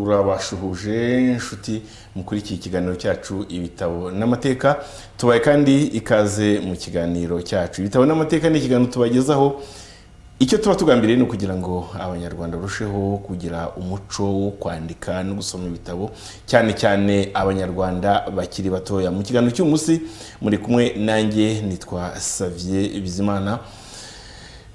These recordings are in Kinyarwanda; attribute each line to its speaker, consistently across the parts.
Speaker 1: Turabashuhuje inshuti mukurikiye ikiganiro cyacu Ibitabo n'Amateka. Tubaye kandi ikaze mu kiganiro cyacu Ibitabo n'Amateka. Ni ikiganiro tubagezaho, icyo tuba tugambiriye ni ukugira ngo Abanyarwanda barusheho kugira umuco wo kwandika no gusoma ibitabo, cyane cyane Abanyarwanda bakiri batoya. Mu kiganiro cy'uyu munsi muri kumwe nanjye, nitwa Xavier Bizimana.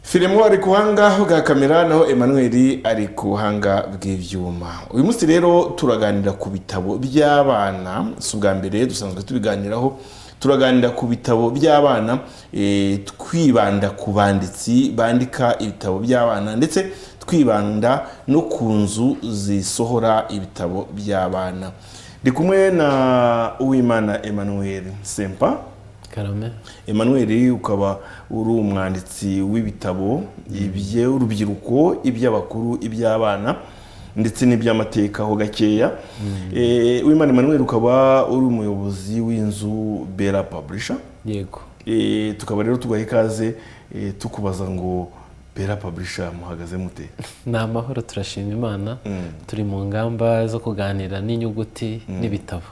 Speaker 1: Filemo ari ku buhanga bwa kamera, naho Emmanuel ari ku buhanga bw'ibyuma. Uyu munsi rero turaganira ku bitabo by'abana. Si ubwa mbere, dusanzwe tubiganiraho. Turaganira ku bitabo by'abana, twibanda ku banditsi bandika ibitabo by'abana, ndetse twibanda no ku nzu zisohora ibitabo by'abana. Ndi kumwe na Uwimana Emmanuel Sempa.
Speaker 2: Karame.
Speaker 1: Emmanuel, ukaba uri umwanditsi w'ibitabo iby'urubyiruko, iby'abakuru, iby'abana ndetse n'iby'amateka ho gakeya. Uwimana Emmanuel, ukaba uri umuyobozi w'inzu Bera Publisher.
Speaker 2: Yego.
Speaker 1: Tukaba rero tugaha ikaze, tukubaza ngo Bera Publisher muhagaze mute?
Speaker 2: Ni amahoro, turashima Imana. Turi mu ngamba zo kuganira n'inyuguti n'ibitabo.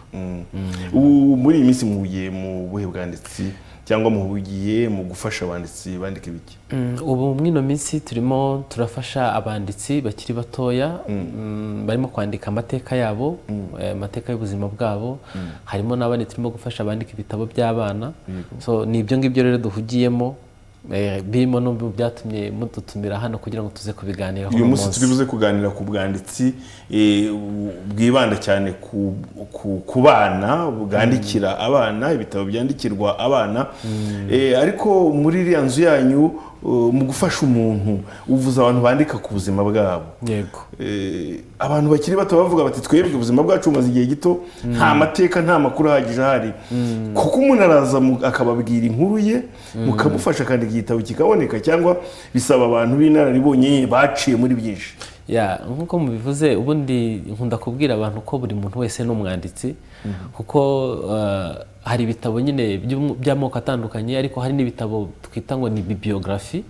Speaker 1: Ubu muri iyi minsi muhugiye mu buhe bwanditsi, cyangwa muhugiye mu gufasha abanditsi bandika ibiki?
Speaker 2: Ubu muri ino minsi turimo turafasha abanditsi bakiri batoya, barimo kwandika amateka yabo, amateka y'ubuzima bwabo. Harimo n'abandi turimo gufasha bandika ibitabo by'abana. So ni ibyo ngibyo rero duhugiyemo, birimo no mu byatumye mudutumira hano kugira ngo tuze kubiganiraho
Speaker 1: uyu
Speaker 2: uno
Speaker 1: munsi.
Speaker 2: Munsi.
Speaker 1: Turi buze kuganira ku bwanditsi bwibanda cyane ku bana, bwandikira abana, ibitabo byandikirwa abana. Ariko muri iriya nzu yanyu, mu gufasha umuntu, uvuza abantu bandika ku buzima bwabo.
Speaker 2: Yego.
Speaker 1: Abantu bakiri bato bavuga bati: "Twebwe ubuzima bwacu bumaze igihe gito, nta mateka, nta makuru ahagije ahari." Kuko umuntu araza akababwira inkuru ye, mukamufasha akandika igitabo kikaboneka, cyangwa bisaba abantu b'inararibonye baciye muri byinshi?
Speaker 2: Ya, nk'uko mubivuze, ubundi nkunda kubwira abantu ko buri muntu wese ni umwanditsi, kuko hari ibitabo nyine by'amoko atandukanye, ariko hari n'ibitabo twita ngo ni bibliography,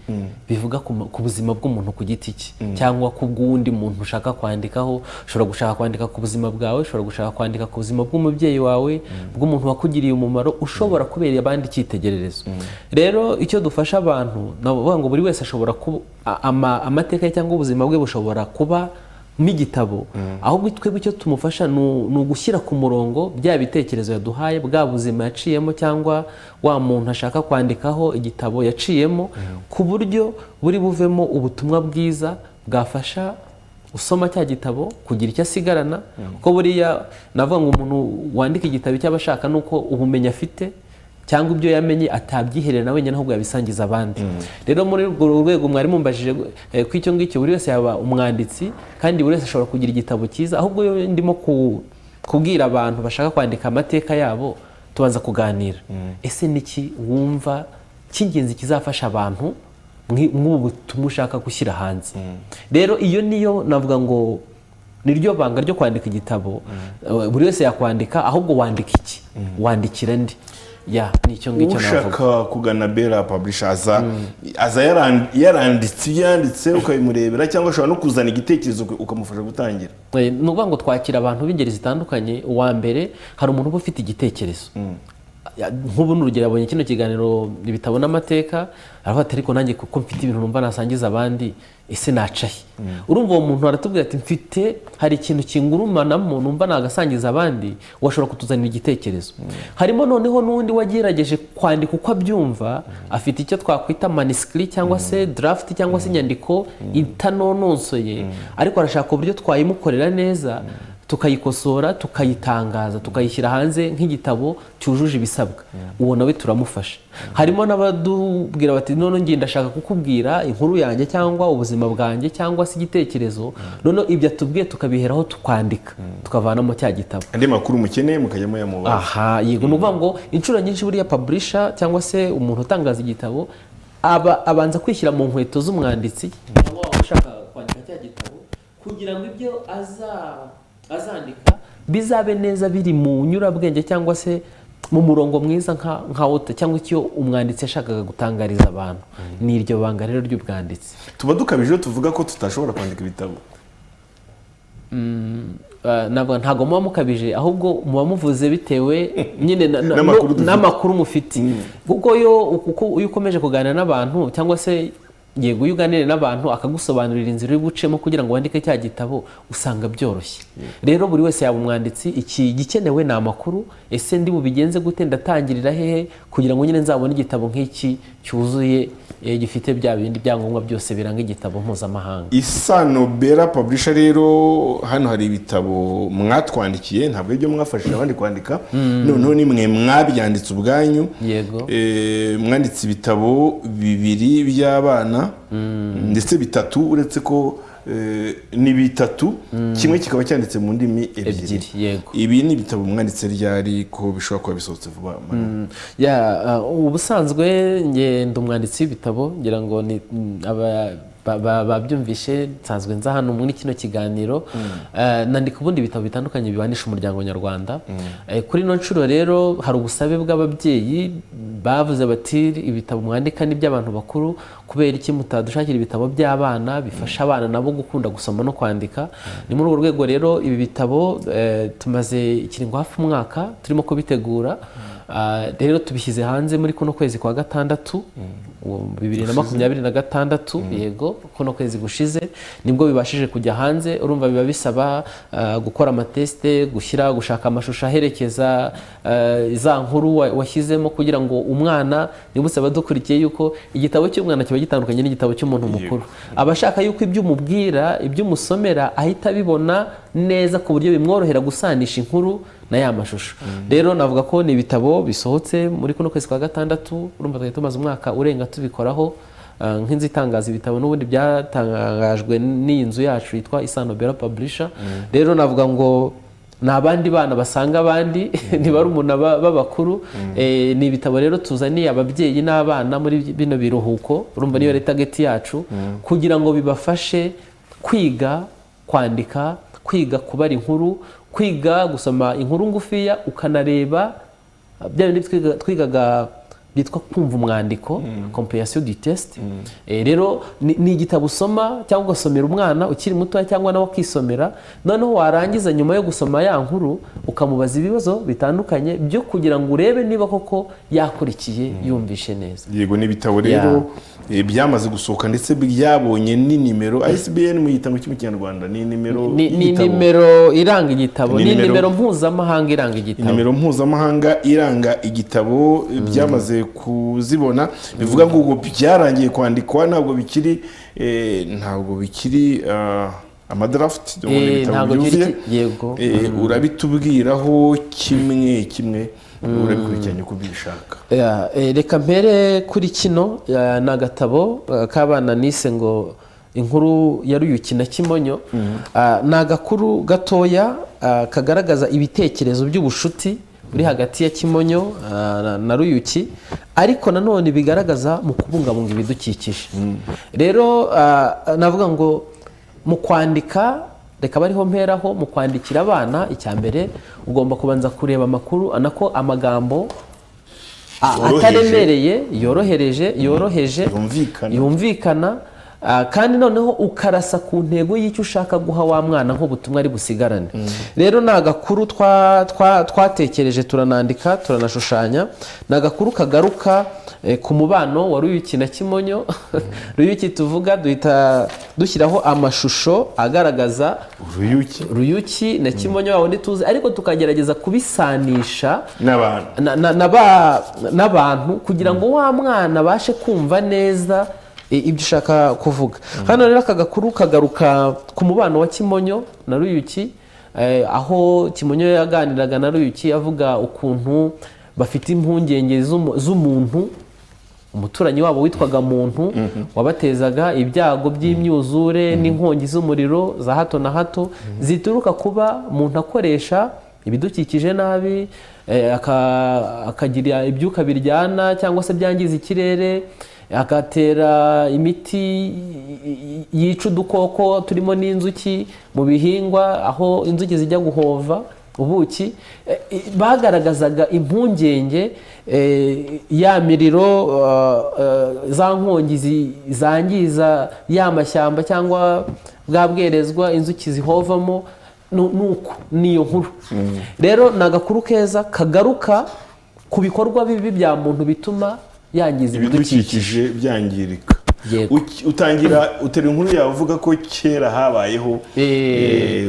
Speaker 2: bivuga ku buzima bw'umuntu ku giti cye cyangwa ku bw'uwundi muntu ushaka kwandikaho. Ushobora gushaka kwandika ku buzima bwawe, ushobora gushaka kwandika ku buzima bw'umubyeyi wawe, bw'umuntu wakugiriye umumaro, ushobora kubera abandi icyitegererezo. Rero icyo dufasha abantu ni ukuvuga ngo buri wese ashobora kuba amateka ye cyangwa ubuzima bwe bushobora kuba n'igitabo. Ahubwo twebwe icyo tumufasha ni ugushyira ku murongo bya bitekerezo yaduhaye, bwa buzima yaciyemo, cyangwa wa muntu ashaka kwandikaho igitabo yaciyemo, ku buryo buri buvemo ubutumwa bwiza bwafasha usoma cya gitabo kugira icyo asigarana. Kuko buriya navuga ngo umuntu wandika igitabo, icyo aba ashaka ni uko ubumenyi afite cyangwa ibyo yamenye atabyiherera wenyine, ahubwo yabisangiza abandi. Rero muri urwo rwego mwari mumbajije, ko icyo ngicyo buri wese yaba umwanditsi kandi buri wese ashobora kugira igitabo cyiza. Ahubwo iyo ndimo kubwira abantu bashaka kwandika amateka yabo, tubanza kuganira: ese niki wumva cy'ingenzi kizafasha abantu mw'ubu butumwa ushaka gushyira hanze? Rero iyo niyo navuga ngo niryo banga ryo kwandika igitabo. Buri wese yakwandika, ahubwo wandika iki, wandikira ndi? Ya, nicyo ngicyo navuga.
Speaker 1: Ushaka kugana Bera Publisher aza yaranditse ibyo yanditse ukabimurebera, cyangwa ashobora no kuzana igitekerezo ukamufasha gutangira?
Speaker 2: Ni ukuvuga ngo twakira abantu b'ingeri zitandukanye. Uwa mbere, hari umuntu uba ufite igitekerezo. Nk'ubu ni urugero, yabonye kino kiganiro Ibitabo n'Amateka, aravuga ati: "Ariko nanjye kuko mfite ibintu numva nasangiza abandi, ese naca he?" Urumva uwo muntu aratubwira ati: "Mfite, hari ikintu kingurumanamo numva nagasangiza abandi." Washobora kutuzanira igitekerezo. Harimo noneho n'undi wagerageje kwandika uko abyumva, afite icyo twakwita manuscrit cyangwa se draft cyangwa se inyandiko itanononsoye, ariko arashaka uburyo twayimukorera neza, tukayikosora, tukayitangaza, tukayishyira hanze nk'igitabo cyujuje ibisabwa. Uwo nawe turamufasha. Harimo n'abadubwira bati: "None ngiye, ndashaka kukubwira inkuru yanjye cyangwa ubuzima bwanjye cyangwa se igitekerezo." Noneho ibyo atubwiye tukabiheraho, tukandika, tukavanamo cya gitabo.
Speaker 1: Andi makuru mukeneye mukajyamo yamubaza.
Speaker 2: Aha, yego. Ni ukuvuga ngo inshuro nyinshi buriya publisher cyangwa se umuntu utangaza igitabo aba abanza kwishyira mu nkweto z'umwanditsi cyangwa waba ushaka kwandika cya gitabo, kugira ngo ibyo azandika bizabe neza, biri mu nyurabwenge cyangwa se mu murongo mwiza nka author cyangwa icyo umwanditsi yashakaga gutangariza abantu. Ni iryo banga rero ry'ubwanditsi.
Speaker 1: Tuba dukabije iyo tuvuga ko tutashobora kwandika ibitabo?
Speaker 2: Ntabwo muba mukabije, ahubwo muba muvuze bitewe nyine
Speaker 1: N'amakuru dufite.
Speaker 2: N'amakuru mufite, kuko iyo ukomeje kuganira n'abantu, cyangwa se yego, iyo uganiriye n'abantu akagusobanurira inzira uri bucemo kugira ngo wandike cya gitabo, usanga byoroshye. Rero buri wese yaba umwanditsi. Iki gikenewe ni amakuru: ese ndi bubigenze gute? Ndatangirira hehe kugira ngo nyine nzabone igitabo nk'iki cyuzuye, gifite bya bindi byangombwa byose biranga igitabo mpuzamahanga?
Speaker 1: Isano Bella Publisher rero, hano hari ibitabo mwatwandikiye, ntabwo ibyo mwafashije abandi kwandika, noneho ni mwe mwabyanditse ubwanyu.
Speaker 2: Yego.
Speaker 1: Mwanditse ibitabo bibiri by'abana, ndetse bitatu, uretse ko ni bitatu, kimwe kikaba cyanditse mu ndimi ebyiri.
Speaker 2: Ebyiri, yego.
Speaker 1: Ibi ni ibitabo mwanditse ryari, ko bishobora kuba bisohotse vuba, Manu?
Speaker 2: Ya, ubusanzwe nge ndi umwanditsi w'ibitabo, ngira ngo ni babyumvishe, nsanzwe nza hano muri kino kiganiro. Nandika ubundi ibitabo bitandukanye bibanisha umuryango nyarwanda. Kuri ino nshuro rero hari ubusabe bw'ababyeyi bavuze bati: "Ibitabo mwandika ni iby'abantu bakuru, kubera iki mutadushakira ibitabo by'abana bifasha abana nabo gukunda gusoma no kwandika?" Ni muri urwo rwego rero ibi bitabo tumaze ikiringo hafi umwaka turimo kubitegura. Rero tubishyize hanze muri kuno kwezi kwa gatandatu 2026. Yego, kuno kwezi gushize nibwo bibashije kujya hanze. Urumva biba bisaba gukora amatesite, gushyira, gushaka amashusho aherekeza za nkuru washyizemo, kugira ngo umwana, nibutse abadukurikiye yuko igitabo cy'umwana kiba gitandukanye n'igitabo cy'umuntu mukuru. Aba ashaka yuko ibyo umubwira, ibyo umusomera, ahita abibona neza ku buryo bimworohera gusanisha inkuru na ya mashusho. Rero navuga ko ni ibitabo bisohotse muri kuno kwezi kwa gatandatu. Urumva twari tumaze umwaka urenga tubikoraho. Nk'inzu itangaza ibitabo, n'ubundi byatangajwe n'iyi nzu yacu yitwa Isano Bella Publisher. Rero navuga ngo ni abandi bana basanga abandi, ni barumuna b'abakuru. Ni ibitabo rero tuzaniye ababyeyi n'abana muri bino biruhuko. Urumva niyo target yacu, kugira ngo bibafashe kwiga kwandika, kwiga kubara inkuru, kwiga gusoma inkuru ngufiya, ukanareba bya bindi twigaga byitwa kumva umwandiko, compréhension du texte. Rero ni igitabo usoma cyangwa ugasomera umwana ukiri mutoya, cyangwa nawe akisomera, noneho warangiza, nyuma yo gusoma ya nkuru, ukamubaza ibibazo bitandukanye byo kugira ngo urebe niba koko yakurikiye, yumvishe neza.
Speaker 1: Yego, ni ibitabo rero byamaze gusohoka, ndetse byabonye ni nimero ISBN. Muyita ngo iki mu Kinyarwanda? Ni nimero
Speaker 2: Ni
Speaker 1: y'igitabo.
Speaker 2: Nimero iranga igitabo.
Speaker 1: Ni
Speaker 2: Ni nimero mpuzamahanga iranga igitabo.
Speaker 1: Nimero mpuzamahanga iranga igitabo. Byamaze kuzibona, bivuga ngo ubwo byarangiye kwandikwa, ntabwo bikiri amadraft, ni ibitabo
Speaker 2: Ntabwo bikiri
Speaker 1: byuzuye.
Speaker 2: Yego.
Speaker 1: Urabitubwiraho kimwe kimwe, urabikurikiranye uko ubishaka.
Speaker 2: Ya, reka mpere kuri kino. Ya, ni agatabo k'abana nise ngo "Inkuru ya Ruyuki na Kimonyo". Ni agakuru gatoya kagaragaza ibitekerezo by'ubushuti buri hagati ya Kimonyo na Ruyuki, ariko nanone bigaragaza mu kubungabunga ibidukikije. Rero navuga ngo mu kwandika, reka bariho mperaho, mu kwandikira abana, icya mbere ugomba kubanza kureba amakuru, anako amagambo
Speaker 1: Yoroheje.
Speaker 2: ataremereye, yorohereje, yoroheje,
Speaker 1: Yumvikana.
Speaker 2: yumvikana, kandi noneho ukarasa ku ntego y'icyo ushaka guha wa mwana nk'ubutumwa ari busigarane. Rero ni agakuru twatekereje, turanandika, turanashushanya. Ni agakuru kagaruka ku mubano wa Ruyuki na Kimonyo. Ruyuki tuvuga, duhita dushyiraho amashusho agaragaza
Speaker 1: Uruyuki.
Speaker 2: Ruyuki na Kimonyo, wa wundi tuzi, ariko tukagerageza kubisanisha
Speaker 1: n'abantu.
Speaker 2: N'abantu, kugira ngo wa mwana abashe kumva neza ibyo ushaka kuvuga. Hano rero aka gakuru kagaruka ku mubano wa Kimonyo na Ruyuki, aho Kimonyo yaganiraga na Ruyuki avuga ukuntu bafite impungenge z'umuntu, umuturanyi wabo witwaga Muntu, wabatezaga ibyago by'imyuzure n'inkongi z'umuriro za hato na hato, zituruka kuba umuntu akoresha ibidukikije nabi, akagira ibyuka biryana cyangwa se byangiza ikirere, agatera imiti yica udukoko turimo n'inzuki mu bihingwa aho inzuki zijya guhova ubuki. Bagaragazaga impungenge, ya miriro, za nkongi zangiza ya mashyamba cyangwa bwa bwerezwa inzuki zihovamo. Nuko niyo nkuru rero ni agakuru keza kagaruka ku bikorwa bibi bya muntu bituma yangiza ibidukikije.
Speaker 1: Ibidukikije byangirika.
Speaker 2: Yego.
Speaker 1: Utangira utera inkuru yawe uvuga ko kera habayeho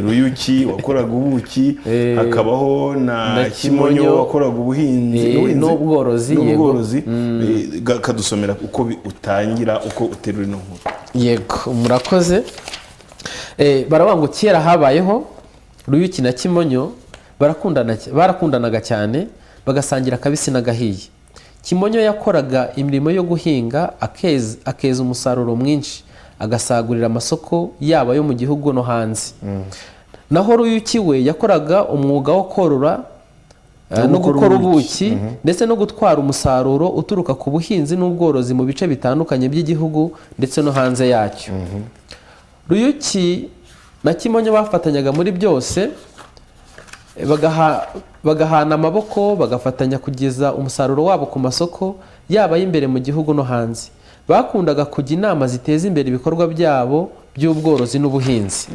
Speaker 1: Ruyuki wakoraga ubuki, hakabaho na
Speaker 2: na
Speaker 1: Kimonyo
Speaker 2: Kimonyo,
Speaker 1: wakoraga ubuhinzi n'ubuhinzi?
Speaker 2: N'ubworozi, yego.
Speaker 1: N'ubworozi. Kadusomera uko utangira, uko uterura ino nkuru.
Speaker 2: Yego, murakoze. Baravuga ngo kera habayeho Ruyuki na Kimonyo, barakundanaga cyane, bagasangira akabisi n'agahiye. Kimonyo yakoraga imirimo yo guhinga, akeza umusaruro mwinshi, agasagurira amasoko yaba ayo mu gihugu no hanze. Naho Ruyuki we yakoraga umwuga wo korora no
Speaker 1: gukora
Speaker 2: gukora
Speaker 1: ubuki.
Speaker 2: ubuki ndetse no gutwara umusaruro uturuka ku buhinzi n'ubworozi mu bice bitandukanye by'igihugu ndetse no hanze yacyo. Ruyuki na Kimonyo bafatanyaga muri byose, bagahana amaboko, bagafatanya kugeza umusaruro wabo ku masoko yaba ay'imbere mu gihugu no hanze. Bakundaga kujya inama ziteza imbere ibikorwa byabo by'ubworozi n'ubuhinzi.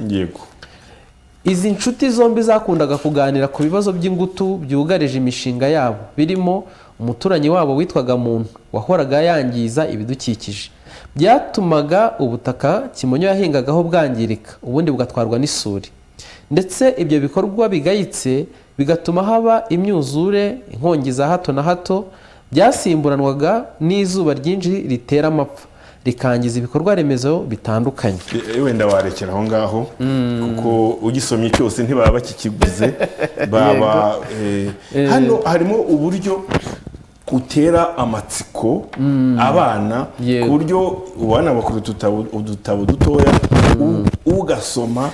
Speaker 2: Izi nshuti zombi zakundaga kuganira ku bibazo by'ingutu byugarije imishinga yabo, birimo umuturanyi wabo witwaga Muntu wahoraga yangiza ibidukikije. Byatumaga ubutaka Kimonyo yahingagaho bwangirika, ubundi bugatwarwa n'isuri, ndetse ibyo bikorwa bigayitse bigatuma haba imyuzure, inkongi za hato na hato byasimburanwaga n'izuba ryinshi ritera amapfa, rikangiza ibikorwa remezo bitandukanye.
Speaker 1: Wenda warekera aho ngaho, kuko ugisomye cyose ntibaba bakikiguze baba. Hano harimo uburyo utera amatsiko abana, ku buryo ubana bakora udutabo dutoya, ugasoma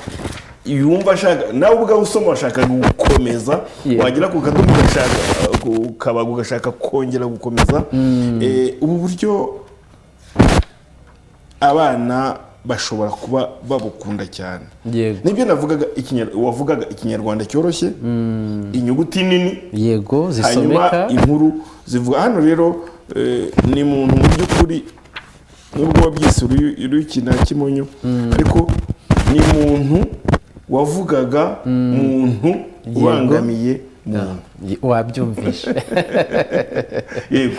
Speaker 1: yumva ashaka, nawe ubwawe usoma washaka gukomeza, wagera ku kadomo ugashaka ku kabago ugashaka kongera gukomeza. Ubu buryo abana bashobora kuba babukunda cyane. Nibyo navugaga, wavugaga ikinyarwanda cyoroshye, inyuguti nini, hanyuma
Speaker 2: zisomeka.
Speaker 1: Inkuru zivuga hano rero ni muntu mu by'ukuri, nubwo wabyise Uruyuki na Kimonyo, ariko ni muntu wavugaga muntu ubangamiye muntu.
Speaker 2: Wabyumvishe.
Speaker 1: Yego.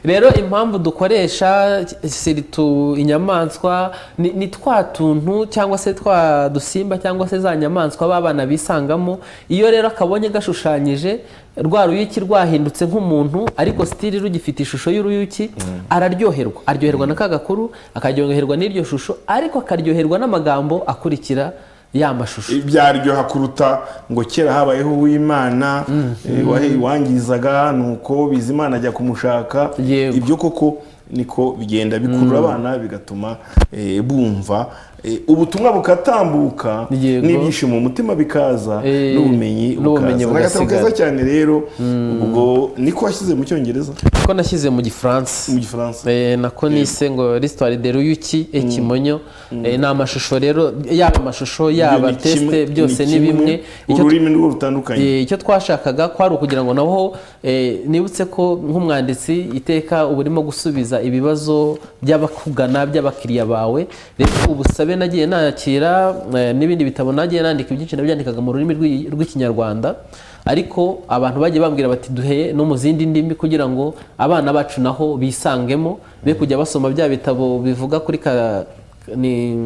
Speaker 2: Rero impamvu dukoresha surtout inyamaswa ni twa tuntu cyangwa se twa dusimba cyangwa se za nyamaswa b'abana bisangamo. Iyo rero akabonye gashushanyije rwa ruyuki rwahindutse nk'umuntu, ariko still rugifite ishusho y'uruyuki, araryoherwa, aryoherwa na ka gakuru, akaryoherwa n'iryo shusho, ariko akaryoherwa n'amagambo akurikira ya mashusho.
Speaker 1: Byaryoha kuruta ngo kera habayeho Uwimana wangizaga, nuko Bizimana ajya kumushaka. Ibyo koko niko bigenda bikurura abana, bigatuma bumva ubutumwa bukatambuka, n'ibyishimo mu mutima bikaza, n'ubumenyi
Speaker 2: n'ubumenyi
Speaker 1: bukaza. Ni agatabo
Speaker 2: bugasigara.
Speaker 1: keza cyane rero. Ubwo niko washyize mu Cyongereza?
Speaker 2: Ko nashyize mu Gifaransa.
Speaker 1: Mu Gifaransa.
Speaker 2: Nako nise ngo l'histoire de Ruyuki et Kimonyo. Ni amashusho rero, yaba amashusho, yaba
Speaker 1: Ibyo ni kimwe-
Speaker 2: texte, byose ni
Speaker 1: kimwe,
Speaker 2: bimwe.
Speaker 1: Ururimi nirwo rutandukanye.
Speaker 2: Icyo twashakaga kwari ukugira ngo naho nibutse ko nk'umwanditsi iteka uba urimo gusubiza ibibazo by'abakugana, by'abakiriya bawe. Rero ubusabe nagiye nakira n'ibindi bitabo nagiye nandika, ibyinshi nabyandikaga mu rurimi rw'Ikinyarwanda, ariko abantu bagiye bambwira bati duhe no mu zindi ndimi kugira ngo abana bacu naho bisangemo, be kujya basoma bya bitabo bivuga kuri ka ni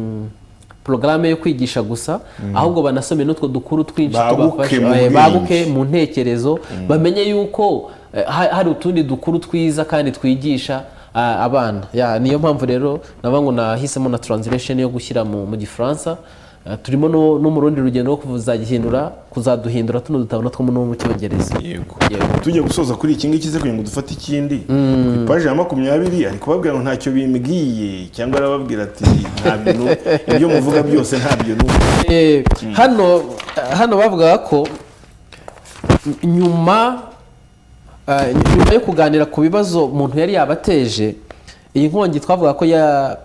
Speaker 2: porogaramu yo kwigisha gusa, ahubwo banasome n'utwo dukuru twinshi
Speaker 1: Baguke
Speaker 2: tubafasha
Speaker 1: mu bwenge.
Speaker 2: Baguke mu ntekerezo, bamenye yuko hari utundi dukuru twiza kandi twigisha abana. Ya, niyo mpamvu rero navuga ngo nahisemo na translation yo gushyira mu Gifaransa. Turimo no mu rundi rugendo rwo kuzaduhindura tuno dutabo natwo no mu Cyongereza.
Speaker 1: Yego.
Speaker 2: Yego.
Speaker 1: Tujya gusoza kuri iki ngiki se, kugira ngo dufate ikindi, ku ipaji ya 20 ari kubabwira ngo ntacyo bimbwiye, cyangwa arababwira ati ntabyo ibyo muvuga byose ntabyo numva.
Speaker 2: Hano bavugaga ko nyuma yo kuganira ku bibazo umuntu yari yabateje iyi nkongi, twavuga ko ya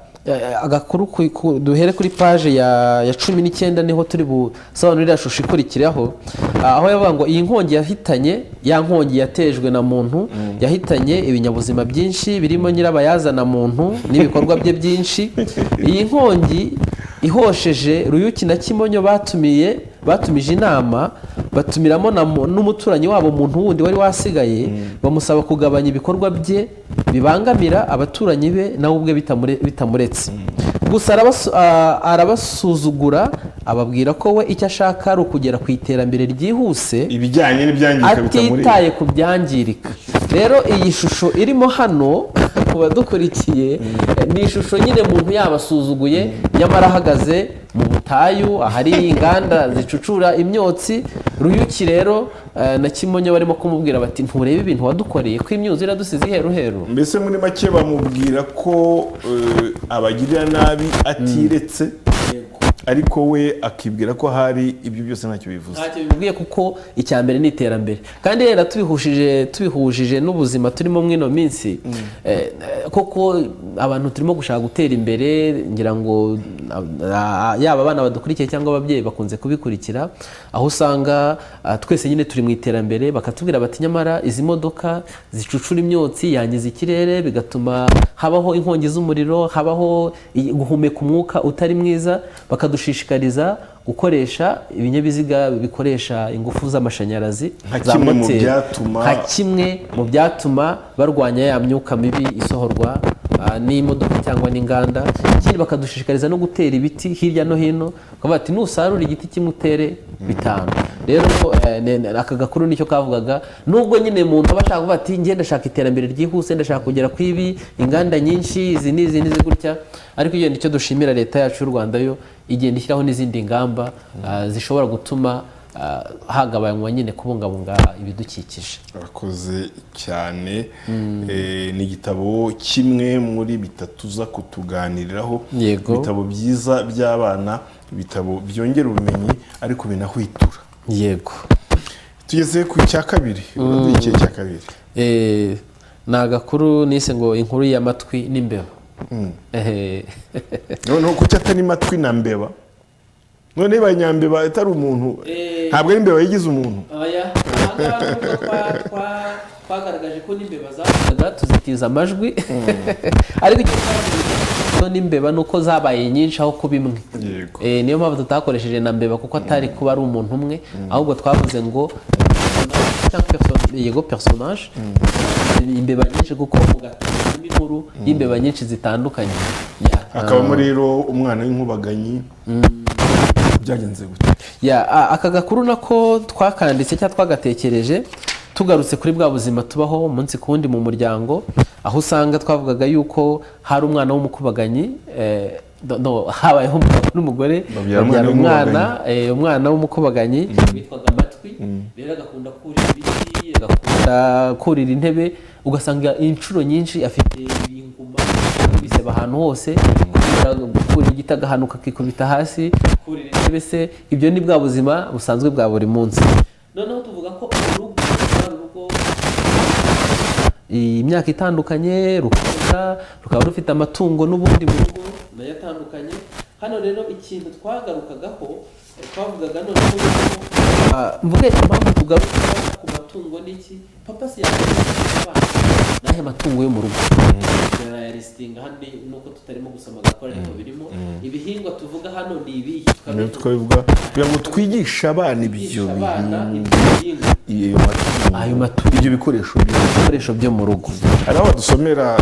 Speaker 2: agakuru duhere kuri page ya 19, niho turi busobanure iriya shusho ikurikiraho. Aho yavuga ngo iyi nkongi yahitanye, ya nkongi yatejwe na muntu, yahitanye ibinyabuzima byinshi birimo nyirabayazana muntu n'ibikorwa bye byinshi. Iyi nkongi ihosheje, Ruyuki na Kimonyo batumiye Batumije inama, batumiramo n'umuturanyi wabo, umuntu wundi wari wasigaye, bamusaba kugabanya ibikorwa bye bibangamira abaturanyi be, nawe ubwe bitamuretse. Gusa arabasuzugura, ababwira ko we icyo ashaka ari ukugera ku iterambere ryihuse,
Speaker 1: ibijyanye n'ibyangirika bitamureba,
Speaker 2: atitaye ku byangirika. Rero iyi shusho irimo hano ku badukurikiye ni ishusho nyine muntu yabasuzuguye, nyamara ahagaze mu butayu ahari inganda zicucura imyotsi. Ruyuki rero na Kimonyo barimo kumubwira bati: "Nturebe ibintu wadukoreye, ko imyuzure iradusize iheruheru?"
Speaker 1: Mbese muri make bamubwira ko abagirira nabi atiretse, ariko we akibwira ko hari ibyo byose ntacyo bivuze.
Speaker 2: Ntacyo bimubwiye, kuko icya mbere ni iterambere. Kandi rero tubihujije n'ubuzima turimo mw'ino minsi, koko abantu turimo gushaka gutera imbere. Ngira ngo yaba abana badukurikiye cyangwa ababyeyi bakunze kubikurikira, aho usanga twese nyine turi mu iterambere, bakatubwira bati: "Nyamara izi modoka zicucura imyotsi yangiza ikirere, bigatuma habaho inkongi z'umuriro, habaho guhumeka umwuka utari mwiza", bakadushishikariza gukoresha ibinyabiziga bikoresha ingufu z'amashanyarazi,
Speaker 1: Nka
Speaker 2: za
Speaker 1: kimwe mu
Speaker 2: moteri.
Speaker 1: byatuma-
Speaker 2: Nka kimwe mu byatuma barwanya ya myuka mibi isohorwa n'imodoka cyangwa n'inganda. Ikindi, bakadushishikariza no gutera ibiti hirya no hino, bakavuga ati: "Nusarura igiti kimwe utere 5." Rero aka gakuru nicyo kavugaga. Nubwo nyine umuntu aba ashaka kuvuga ati: "Njye ndashaka iterambere ryihuse, ndashaka kugera ku ibi, inganda nyinshi izi n'izi n'izi gutya", ariko iyo nicyo dushimira leta yacu y'u Rwanda, yo igenda ishyiraho n'izindi ngamba zishobora gutuma hagabanywa nyine kubungabunga ibidukikije.
Speaker 1: Urakoze cyane. Ni igitabo kimwe muri bitatu uza kutuganiriraho.
Speaker 2: Yego.
Speaker 1: Ibitabo byiza by'abana, ibitabo byongera ubumenyi ariko binahwitura. Tugeze ku cya kabiri. Uraduha ikihe cya kabiri?
Speaker 2: Ni agakuru nise ngo "Inkuru y'amatwi n'imbeba".
Speaker 1: Noneho kuki atari matwi na mbeba? None niba nyambeba itari umuntu, ntabwo ari imbeba yigize umuntu?
Speaker 2: Oya, ahangaha nubwo twagaragaje ko n'imbeba zavugaga, tuzitiza amajwi, ariko icyo twavuze n'imbeba ni uko zabaye nyinshi aho kuba imwe. Niyo mpamvu tutakoresheje na mbeba, kuko atari kuba ari umuntu umwe, ahubwo twavuze ngo yego personnage imbeba nyinshi, kuko mu gatabo harimo inkuru y'imbeba nyinshi zitandukanye. Ya.
Speaker 1: Hakabamo rero umwana w'inkubaganyi. Byagenze gute?
Speaker 2: Ya, aka gakuru nako twakanditse cyangwa twagatekereje tugarutse kuri bwa buzima tubaho umunsi ku wundi mu muryango, aho usanga twavugaga yuko hari umwana w'umukubaganyi, no, habayeho umugabo n'umugore
Speaker 1: Babyara
Speaker 2: babyara
Speaker 1: umwana.
Speaker 2: Umwana w'umukubaganyi witwaga Amatwi. Rero agakunda kurira ibiti, agakunda kurira intebe, ugasanga inshuro nyinshi afite inguma, ibisebe ahantu hose, kurira igiti agahanuka akikubita hasi, kurira intebe se. Ibyo ni bwa buzima busanzwe bwa buri munsi. Noneho tuvuga ko urugo rwari urugo imyaka itandukanye, rukunda rukaba rufite amatungo n'ubundi mu rugo nayo atandukanye. Hano rero ikintu twagarukagaho, twavugaga noneho yuko, mvuge impamvu tugaruka ku matungo n'iki papa si abana n'aya matungo yo mu rugo turayalistinga hano, nuko tutarimo gusoma agakora, ariko birimo ibihingwa tuvuga hano ni ibihe?
Speaker 1: Niyo twabivuga kugira ngo twigishe abana ibyo
Speaker 2: Twigisha abana
Speaker 1: bihingwa,
Speaker 2: ibyo bihingwa,
Speaker 1: iyo matungo,
Speaker 2: ayo matungo,
Speaker 1: ibyo bikoresho
Speaker 2: ibikoresho byo mu rugo.
Speaker 1: Hari aho badusomera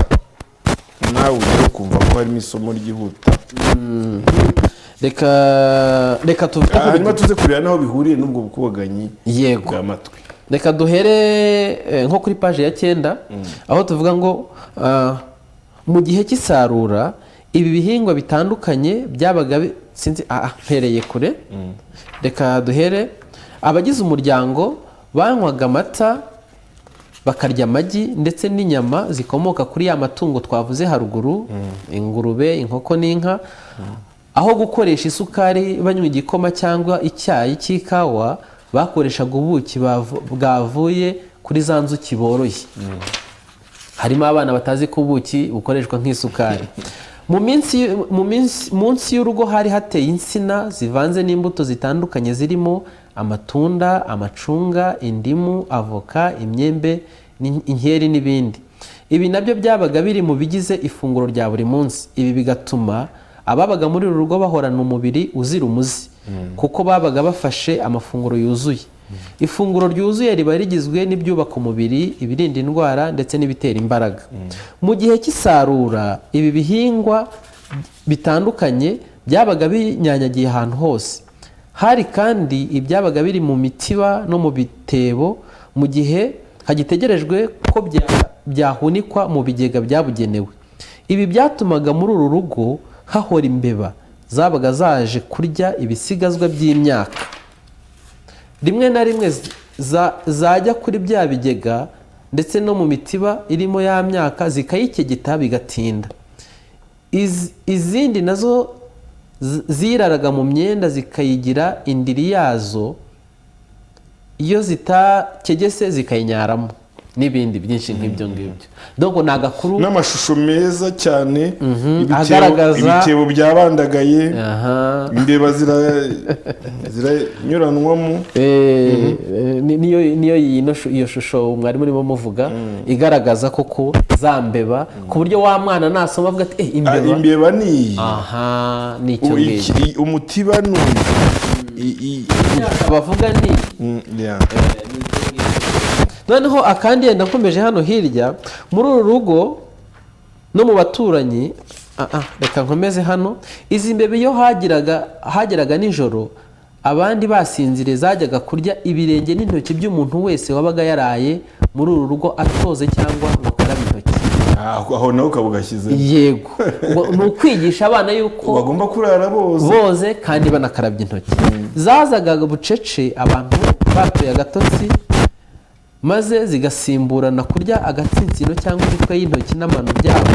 Speaker 1: nawe ugera ukumva ko harimo isomo ryihuta.
Speaker 2: Reka tuvuge
Speaker 1: Hanyuma tuze kureba n'aho bihuriye n'ubwo bukubaganyi bw'amatwi.
Speaker 2: Reka duhere nko kuri paji ya 9, aho tuvuga ngo mu gihe cy'isarura ibi bihingwa bitandukanye byabaga sinzi, mpereye kure. Reka duhere: abagize umuryango banywaga amata, bakarya amagi ndetse n'inyama zikomoka kuri ya matungo twavuze haruguru, ingurube, inkoko n'inka. Aho gukoresha isukari banywa igikoma cyangwa icyayi cy'ikawa, bakoreshaga ubuki bwavuye kuri za nzuki boroye. Harimo abana batazi ko ubuki bukoreshwa nk'isukari. Mu minsi munsi y'urugo hari hateye insina zivanze n'imbuto zitandukanye zirimo amatunda, amacunga, indimu, avoka, imyembe, inkeri n'ibindi. Ibi nabyo byabaga biri mu bigize ifunguro rya buri munsi. Ibi bigatuma ababaga muri uru rugo bahorana umubiri uzira umuze. Kuko babaga bafashe amafunguro yuzuye. Ifunguro ryuzuye riba rigizwe n'ibyubaka umubiri, ibirinda indwara ndetse n'ibitera imbaraga. Mu gihe cy'isarura, ibi bihingwa bitandukanye byabaga binyanyagiye ahantu hose. Hari kandi ibyabaga biri mu mitiba no mu bitebo mu gihe hagitegerejwe ko byahunikwa mu bigega byabugenewe. Ibi byatumaga muri uru rugo hahora imbeba zabaga zaje kurya ibisigazwa by'imyaka. Rimwe na rimwe zajya kuri bya bigega ndetse no mu mitiba irimo ya myaka, zikayikegeta bigatinda. Izindi nazo ziraraga mu myenda zikayigira indiri yazo, iyo zitakegese zikayinyaramo, n'ibindi byinshi nk'ibyo ngibyo. Donc ni agakuru
Speaker 1: N'amashusho meza cyane,
Speaker 2: agaragaza
Speaker 1: ibitebo byabandagaye, imbeba ziranyuranwamo.
Speaker 2: Niyo iyo shusho mwari murimo muvuga igaragaza koko za mbeba, ku buryo wa mwana nasoma avuga ati: "Eh, imbeba."
Speaker 1: Imbeba ni iyi.
Speaker 2: Aha, ni icyo ngicyo.
Speaker 1: Umutiba ni uyu.
Speaker 2: Bavuga ni
Speaker 1: Yeah.
Speaker 2: Noneho akandi yenda nkomeje hano hirya muri uru rugo no mu baturanyi. Reka nkomeze hano. Izi mbeba iyo hageraga nijoro abandi basinziriye, zajyaga kurya ibirenge n'intoki by'umuntu wese wabaga yaraye muri uru rugo atoze cyangwa ngo akarabe intoki.
Speaker 1: Aho nawe ukaba ugashyize.
Speaker 2: Yego. Ngo ni ukwigisha abana yuko
Speaker 1: bagomba kurara boze.
Speaker 2: Boze kandi banakarabya intoki. Zazaga bucece abantu batoye agatotsi, maze zigasimburana kurya agatsinsino cyangwa imitwe y'intoki n'amano byabo,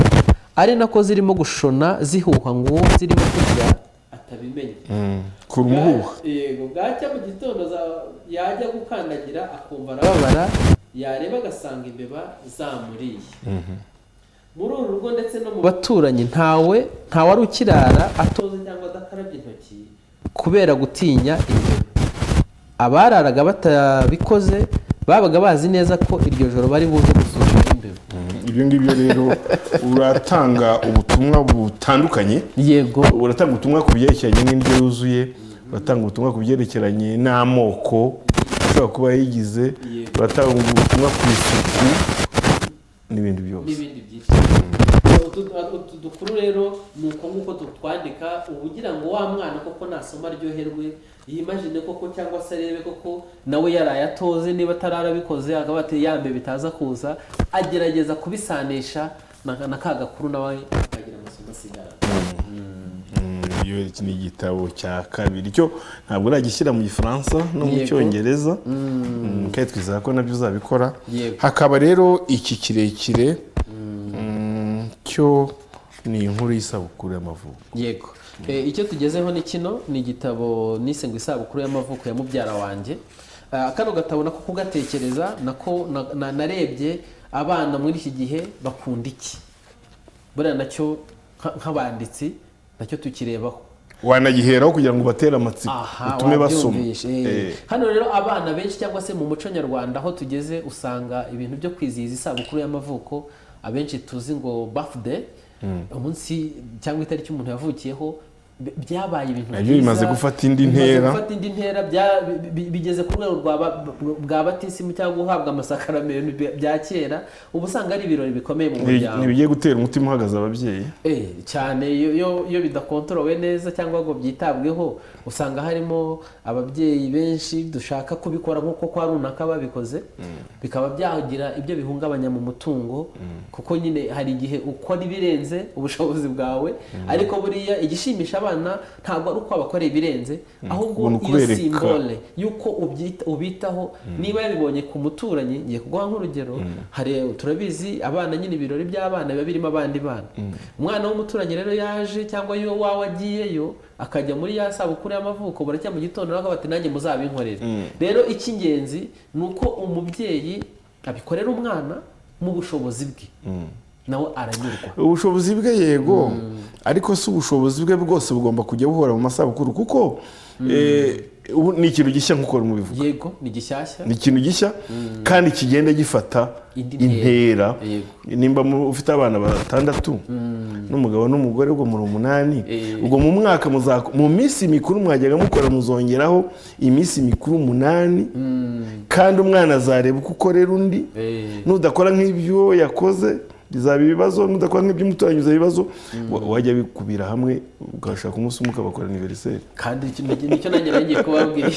Speaker 2: ari nako zirimo gushona zihuha ngo uwo zirimo kurya atabimenya.
Speaker 1: Kura umuhuha.
Speaker 2: Yego, bwacya mu gitondo yajya gukandagira akumva arababara, yareba agasanga imbeba zamuriye. Muri uru rugo ndetse no mu baturanyi, ntawe wari ukirara atoze cyangwa adakarabye intoki kubera gutinya imbeba. Abararaga batabikoze babaga bazi neza ko iryo joro bari buze gusurwa n'imbeba.
Speaker 1: Ibyo ngibyo rero uratanga ubutumwa butandukanye. Uratanga ubutumwa ku byerekeranye n'indyo yuzuye, uratanga ubutumwa ku byerekeranye n'amoko ashobora kuba yigize, uratanga ubutumwa ku isuku n'ibindi byose.
Speaker 2: N'ibindi byinshi. Utu dukuru rero ni uko nguko tutwandika, uba ugira ngo wa mwana koko nasoma aryoherwe, yimagine koko cyangwa se arebe koko nawe yaraye atoze, niba atararabikoze akaba ati yambe bitaza kuza, agerageza kubisanisha na ka gakuru, nawe akagira amasomo asigara.
Speaker 1: Iyo iki ni igitabo cya kabiri cyo ntabwo uragishyira mu Gifaransa no mu Cyongereza, kandi twizera ko nabyo uzabikora. Hakaba rero iki kirekire, cyo ni inkuru y'isabukuru y'amavuko.
Speaker 2: Yego. Icyo tugezeho ni kino, ni igitabo nise ngo "Isabukuru y'amavuko ya mubyara wanjye". Kano gatabo nako kugatekereza nako narebye abana muri iki gihe bakunda iki. Buriya nacyo nk'abanditsi nacyo tukirebaho.
Speaker 1: Wanagiheraho kugira ngo ubatere amatsiko, utume basoma.
Speaker 2: Wabyumvishe. Hano rero abana benshi cyangwa se mu muco nyarwanda aho tugeze, usanga ibintu byo kwizihiza isabukuru y'amavuko, abenshi tuzi ngo birthday, umunsi cyangwa itariki umuntu yavukiyeho, byabaye ibintu
Speaker 1: Nabyo bimaze gufata indi
Speaker 2: Bimaze
Speaker 1: ntera.
Speaker 2: gufata indi ntera, bigeze ku rwego bwa batisimu cyangwa guhabwa amasakaramentu bya kera. Uba usanga ari ibirori bikomeye mu muryango.
Speaker 1: Ntibigiye gutera umutima uhagaze ababyeyi.
Speaker 2: Cyane iyo bidakontorowe neza cyangwa ngo byitabweho, usanga harimo ababyeyi benshi dushaka kubikora nk'uko kwa runaka babikoze, bikaba byagira ibyo bihungabanya mu mutungo, kuko nyine hari igihe ukora ibirenze ubushobozi bwawe. Ariko buriya igishimisha abana ntabwo ari uko bakorera ibirenze, ahubwo
Speaker 1: Ubona
Speaker 2: iyo
Speaker 1: ukubereka.
Speaker 2: symbole y'uko ubitaho. Niba yabibonye ku muturanyi, ngiye kuguha nk'urugero, hari turabizi abana nyine, ibirori by'abana biba birimo abandi bana. Umwana w'umuturanyi rero yaje cyangwa iyo wawe agiyeyo akajya muri ya sabukuru y'amavuko, buracya mu gitondo nawe bati: "Nanjye muzabinkorere." Rero icy'ingenzi ni uko umubyeyi abikorera umwana mu bushobozi bwe, nawe aranyurwa.
Speaker 1: Ubushobozi bwe, yego, ariko si ubushobozi bwe bwose bugomba kujya buhora mu masabukuru, kuko Ubu ni ikintu gishya nk'uko mubivuga.
Speaker 2: Yego, ni gishyashya.
Speaker 1: Ni ikintu gishya kandi kigenda gifata
Speaker 2: indi
Speaker 1: intera.
Speaker 2: Yego.
Speaker 1: Nimba ufite abana batandatu n'umugabo n'umugore, ubwo muri umunani. Ubwo mu mwaka mu minsi mikuru mwajyaga mukora, muzongeraho iminsi mikuru umunani, kandi umwana azareba uko ukorera undi. Nudakora nk'ibyo yakoze bizaba ibibazo, nudakora nk'iby'umuturanyi bizaba ibibazo. Wajya bikubira hamwe ugashaka umunsi umwe ukabakora anniversaire.
Speaker 2: Kandi nicyo nanjye nari kubabwira,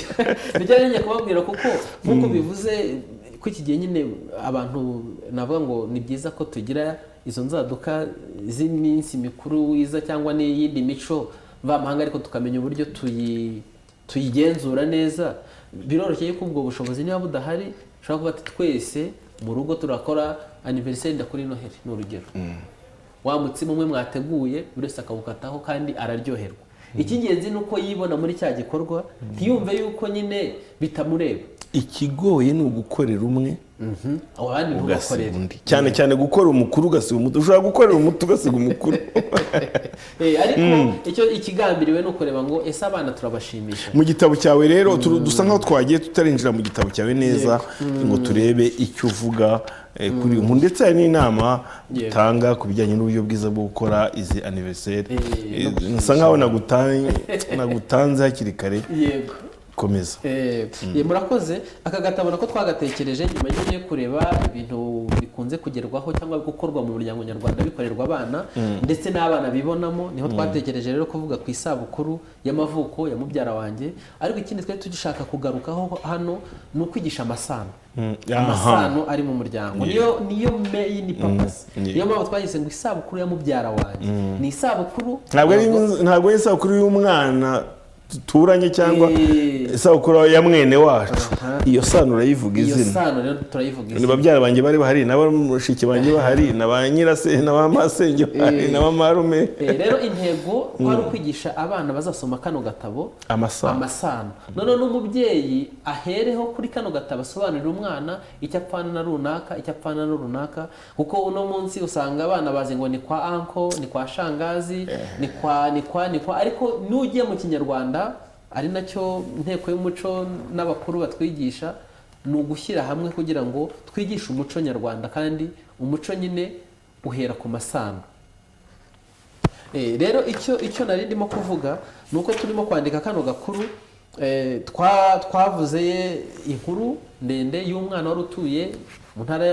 Speaker 2: nicyo nari ngiye kubabwira, kuko nk'uko bivuze ko iki gihe nyine abantu navuga ngo ni byiza ko tugira izo nzaduka z'iminsi mikuru wiza cyangwa n'iyindi mico mvamahanga, ariko tukamenya uburyo tuyigenzura neza. Biroroshye yuko ubwo bushobozi niba budahari, ushobora kuba ati twese mu rugo turakora anniversaire kuri Noheli, ni urugero, wa mutsima umwe mwateguye, buri wese akawukataho kandi araryoherwa. Icy'ingenzi ni uko yibona muri cya gikorwa, ntiyumve yuko nyine bitamureba.
Speaker 1: Ikigoye ni ugukorera umwe
Speaker 2: abandi
Speaker 1: ugasiga
Speaker 2: ntubakorere
Speaker 1: undi, cyane cyane gukora umukuru ugasiga umuto. Ushobora gukorera umuto ugasiga umukuru.
Speaker 2: Ariko icyo ikigambiriwe ni ukureba ngo ese abana turabashimisha.
Speaker 1: Mu gitabo cyawe rero, dusa nkaho twagiye tutarinjira mu gitabo cyawe neza ngo turebe icyo uvuga kuri uyu nkuru, ndetse hari n'inama utanga ku bijyanye n'uburyo bwiza bwo gukora izi anniversaire.
Speaker 2: No
Speaker 1: Nsa nkaho nagutanze hakiri kare.
Speaker 2: Yego.
Speaker 1: Komeza.
Speaker 2: Murakoze. Aka gatabo nako twagatekereje nyuma nyine yo kureba ibintu bikunze kugerwaho cyangwa gukorwa mu muryango nyarwanda, bikorerwa abana ndetse n'abana bibonamo. Niho twatekereje rero kuvuga ku isabukuru y'amavuko ya mubyara wanjye. Ariko ikindi twari tugishaka kugarukaho hano ni ukwigisha amasano, amasano ari mu muryango. Niyo main purpose. Niyo mpamvu twageze ngo isabukuru ya mubyara wanjye ni isabukuru
Speaker 1: Ntabwo ari isabukuru y'umwana duturanye cyangwa isabukuru ya mwene wacu. Iyo sano urayivuga
Speaker 2: iyo
Speaker 1: izina.
Speaker 2: Sano rero turayivuga
Speaker 1: Ni
Speaker 2: izina.
Speaker 1: Babyara banjye bari bahari, na bashiki banjye bahari, na ba nyirase na ba masenge bahari, na ba marume.
Speaker 2: Rero intego kwari ukwigisha abana bazasoma kano gatabo
Speaker 1: amasano.
Speaker 2: Amasano. Noneho n'umubyeyi ahereho kuri kano gatabo asobanurira umwana icyo apfana na runaka, icyo apfana na runaka, kuko uno munsi usanga abana bazi ngo ni kwa uncle, ni kwa shangazi, ni kwa, ni kwa, ni kwa. Ariko n'ugiye mu Kinyarwanda, ari nacyo inteko y'umuco n'abakuru batwigisha, ni ugushyira hamwe kugira ngo twigishe umuco nyarwanda, kandi umuco nyine uhera ku masano. Rero icyo nari ndimo kuvuga ni uko turimo kwandika kano gakuru, twavuze inkuru ndende y'umwana wari utuye mu ntara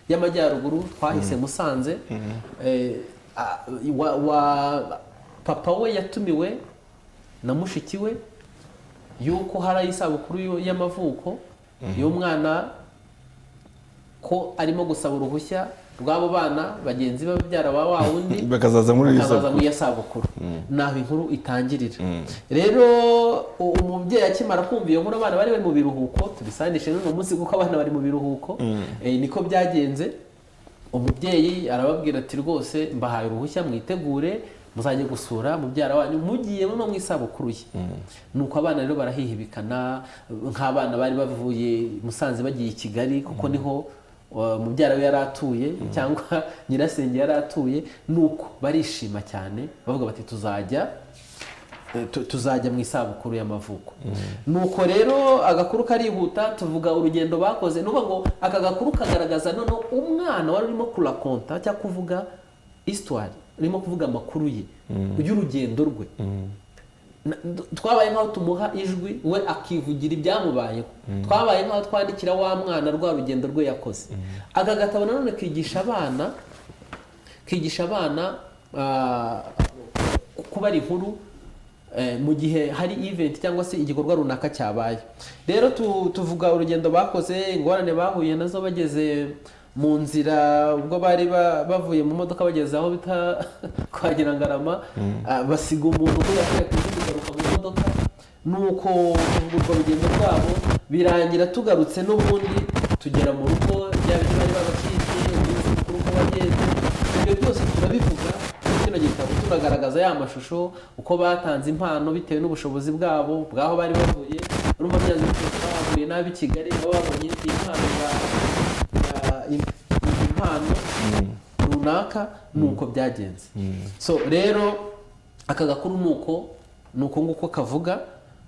Speaker 2: y'Amajyaruguru, twahise Musanze. Wa papa we yatumiwe na mushiki we yuko hari isabukuru y'amavuko y'umwana, ko arimo gusaba uruhushya rw'abo bana bagenzi be, babyara ba wa wundi,
Speaker 1: bakazaza muri iyo
Speaker 2: bakazaza
Speaker 1: sabukuru.
Speaker 2: Muri iyo sabukuru. Naho inkuru itangirira. Rero umubyeyi akimara kumva iyo nkuru, abana bari mu biruhuko, tubisanishe n'uno munsi kuko abana bari mu biruhuko, niko byagenze. Umubyeyi arababwira ati: "Rwose mbahaye uruhushya, mwitegure muzajye gusura mubyara wanyu, mugiye no mu isabukuru ye." Nuko abana rero barahihibikana nk'abana bari bavuye Musanze bagiye i Kigali, kuko niho mubyara we yari atuye cyangwa nyirasenge yari atuye. Nuko barishima cyane, bavuga bati: "Tuzajya mu isabukuru y'amavuko." Nuko rero agakuru karihuta, tuvuga urugendo bakoze. Nuvuga ngo aka gakuru kagaragaza noneho umwana wari urimo kurakonta cyangwa kuvuga histoire, urimo kuvuga amakuru ye y'urugendo rwe. Twabaye nk'aho tumuha ijwi, we akivugira ibyamubayeho. Twabaye nk'aho twandikira wa mwana rwa rugendo rwe yakoze. Aka gatabo nanone kigisha abana kubara inkuru mu gihe hari event cyangwa se igikorwa runaka cyabaye. Rero tuvuga urugendo bakoze, ingorane bahuye nazo bageze mu nzira, ubwo bari bavuye mu modoka bageze aho bita kwa Nyirangarama, basiga umuntu ko yakwiye kugaruka mu modoka. Nuko tuvuga urwo rugendo rwabo, birangira tugarutse n'ubundi tugera mu rugo, bya bindi bari babacitse, umunsi mukuru uko wagenze, ibyo byose turabivuga muri kino gitabo. Tunagaragaza ya mashusho, uko batanze impano bitewe n'ubushobozi bwabo bw'aho bari bavuye. Urumva byanze bikunze bahuye n'ab'i Kigali, nabo babonye impano impano runaka. Nuko byagenze. So rero aka gakuru nuko nguko kavuga.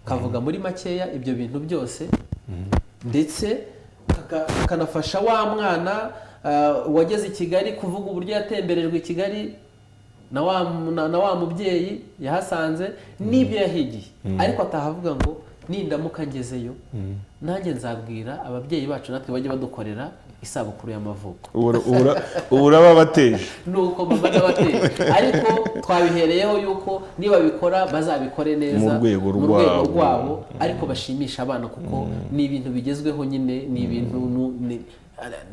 Speaker 2: Kavuga muri makeya ibyo bintu byose, ndetse kakanafasha wa mwana wageze i Kigali kuvuga uburyo yatemberejwe i Kigali na wa mubyeyi yahasanze n'ibyo yahigiye, ariko atahavuga ngo nindamuka ngezeyo nanjye nzabwira ababyeyi bacu natwe bajye badukorera isabukuru y'amavuko.
Speaker 1: Ubu uraba bateje.
Speaker 2: Nuko mama n'abateye, ariko twabihereyeho yuko niba bikora bazabikore neza
Speaker 1: Mu rwego
Speaker 2: mu rwego
Speaker 1: rwabo.
Speaker 2: rwabo, ariko bashimisha abana, kuko ni ibintu bigezweho nyine, ni ibintu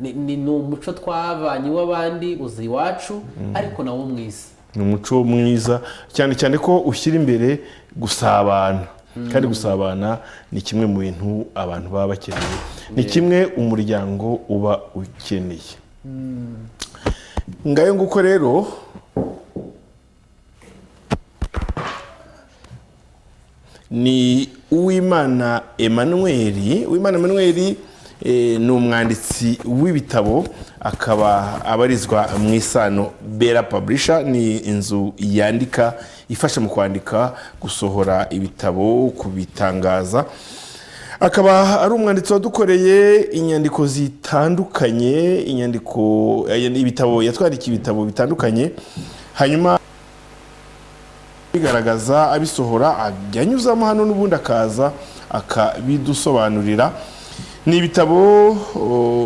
Speaker 2: ni umuco twavanye iw'abandi uza iwacu, ariko nawo mwiza.
Speaker 1: Ni umuco mwiza cyane cyane ko ushyira imbere gusabana, kandi gusabana ni kimwe mu bintu abantu baba bakeneye, ni kimwe umuryango uba ukeneye. Ngayo nguko rero, ni Uwimana Emmanuel. Uwimana Emmanuel ni umwanditsi w'ibitabo, akaba abarizwa mu Isano Bera Publisher. Ni inzu yandika, ifasha mu kwandika, gusohora ibitabo, kubitangaza. Akaba ari umwanditsi wadukoreye inyandiko zitandukanye, inyandiko, ibitabo, yatwandikiye ibitabo bitandukanye, hanyuma bigaragaza, abisohora, ajya anyuzamo hano n'ubundi akaza akabidusobanurira. Ni ibitabo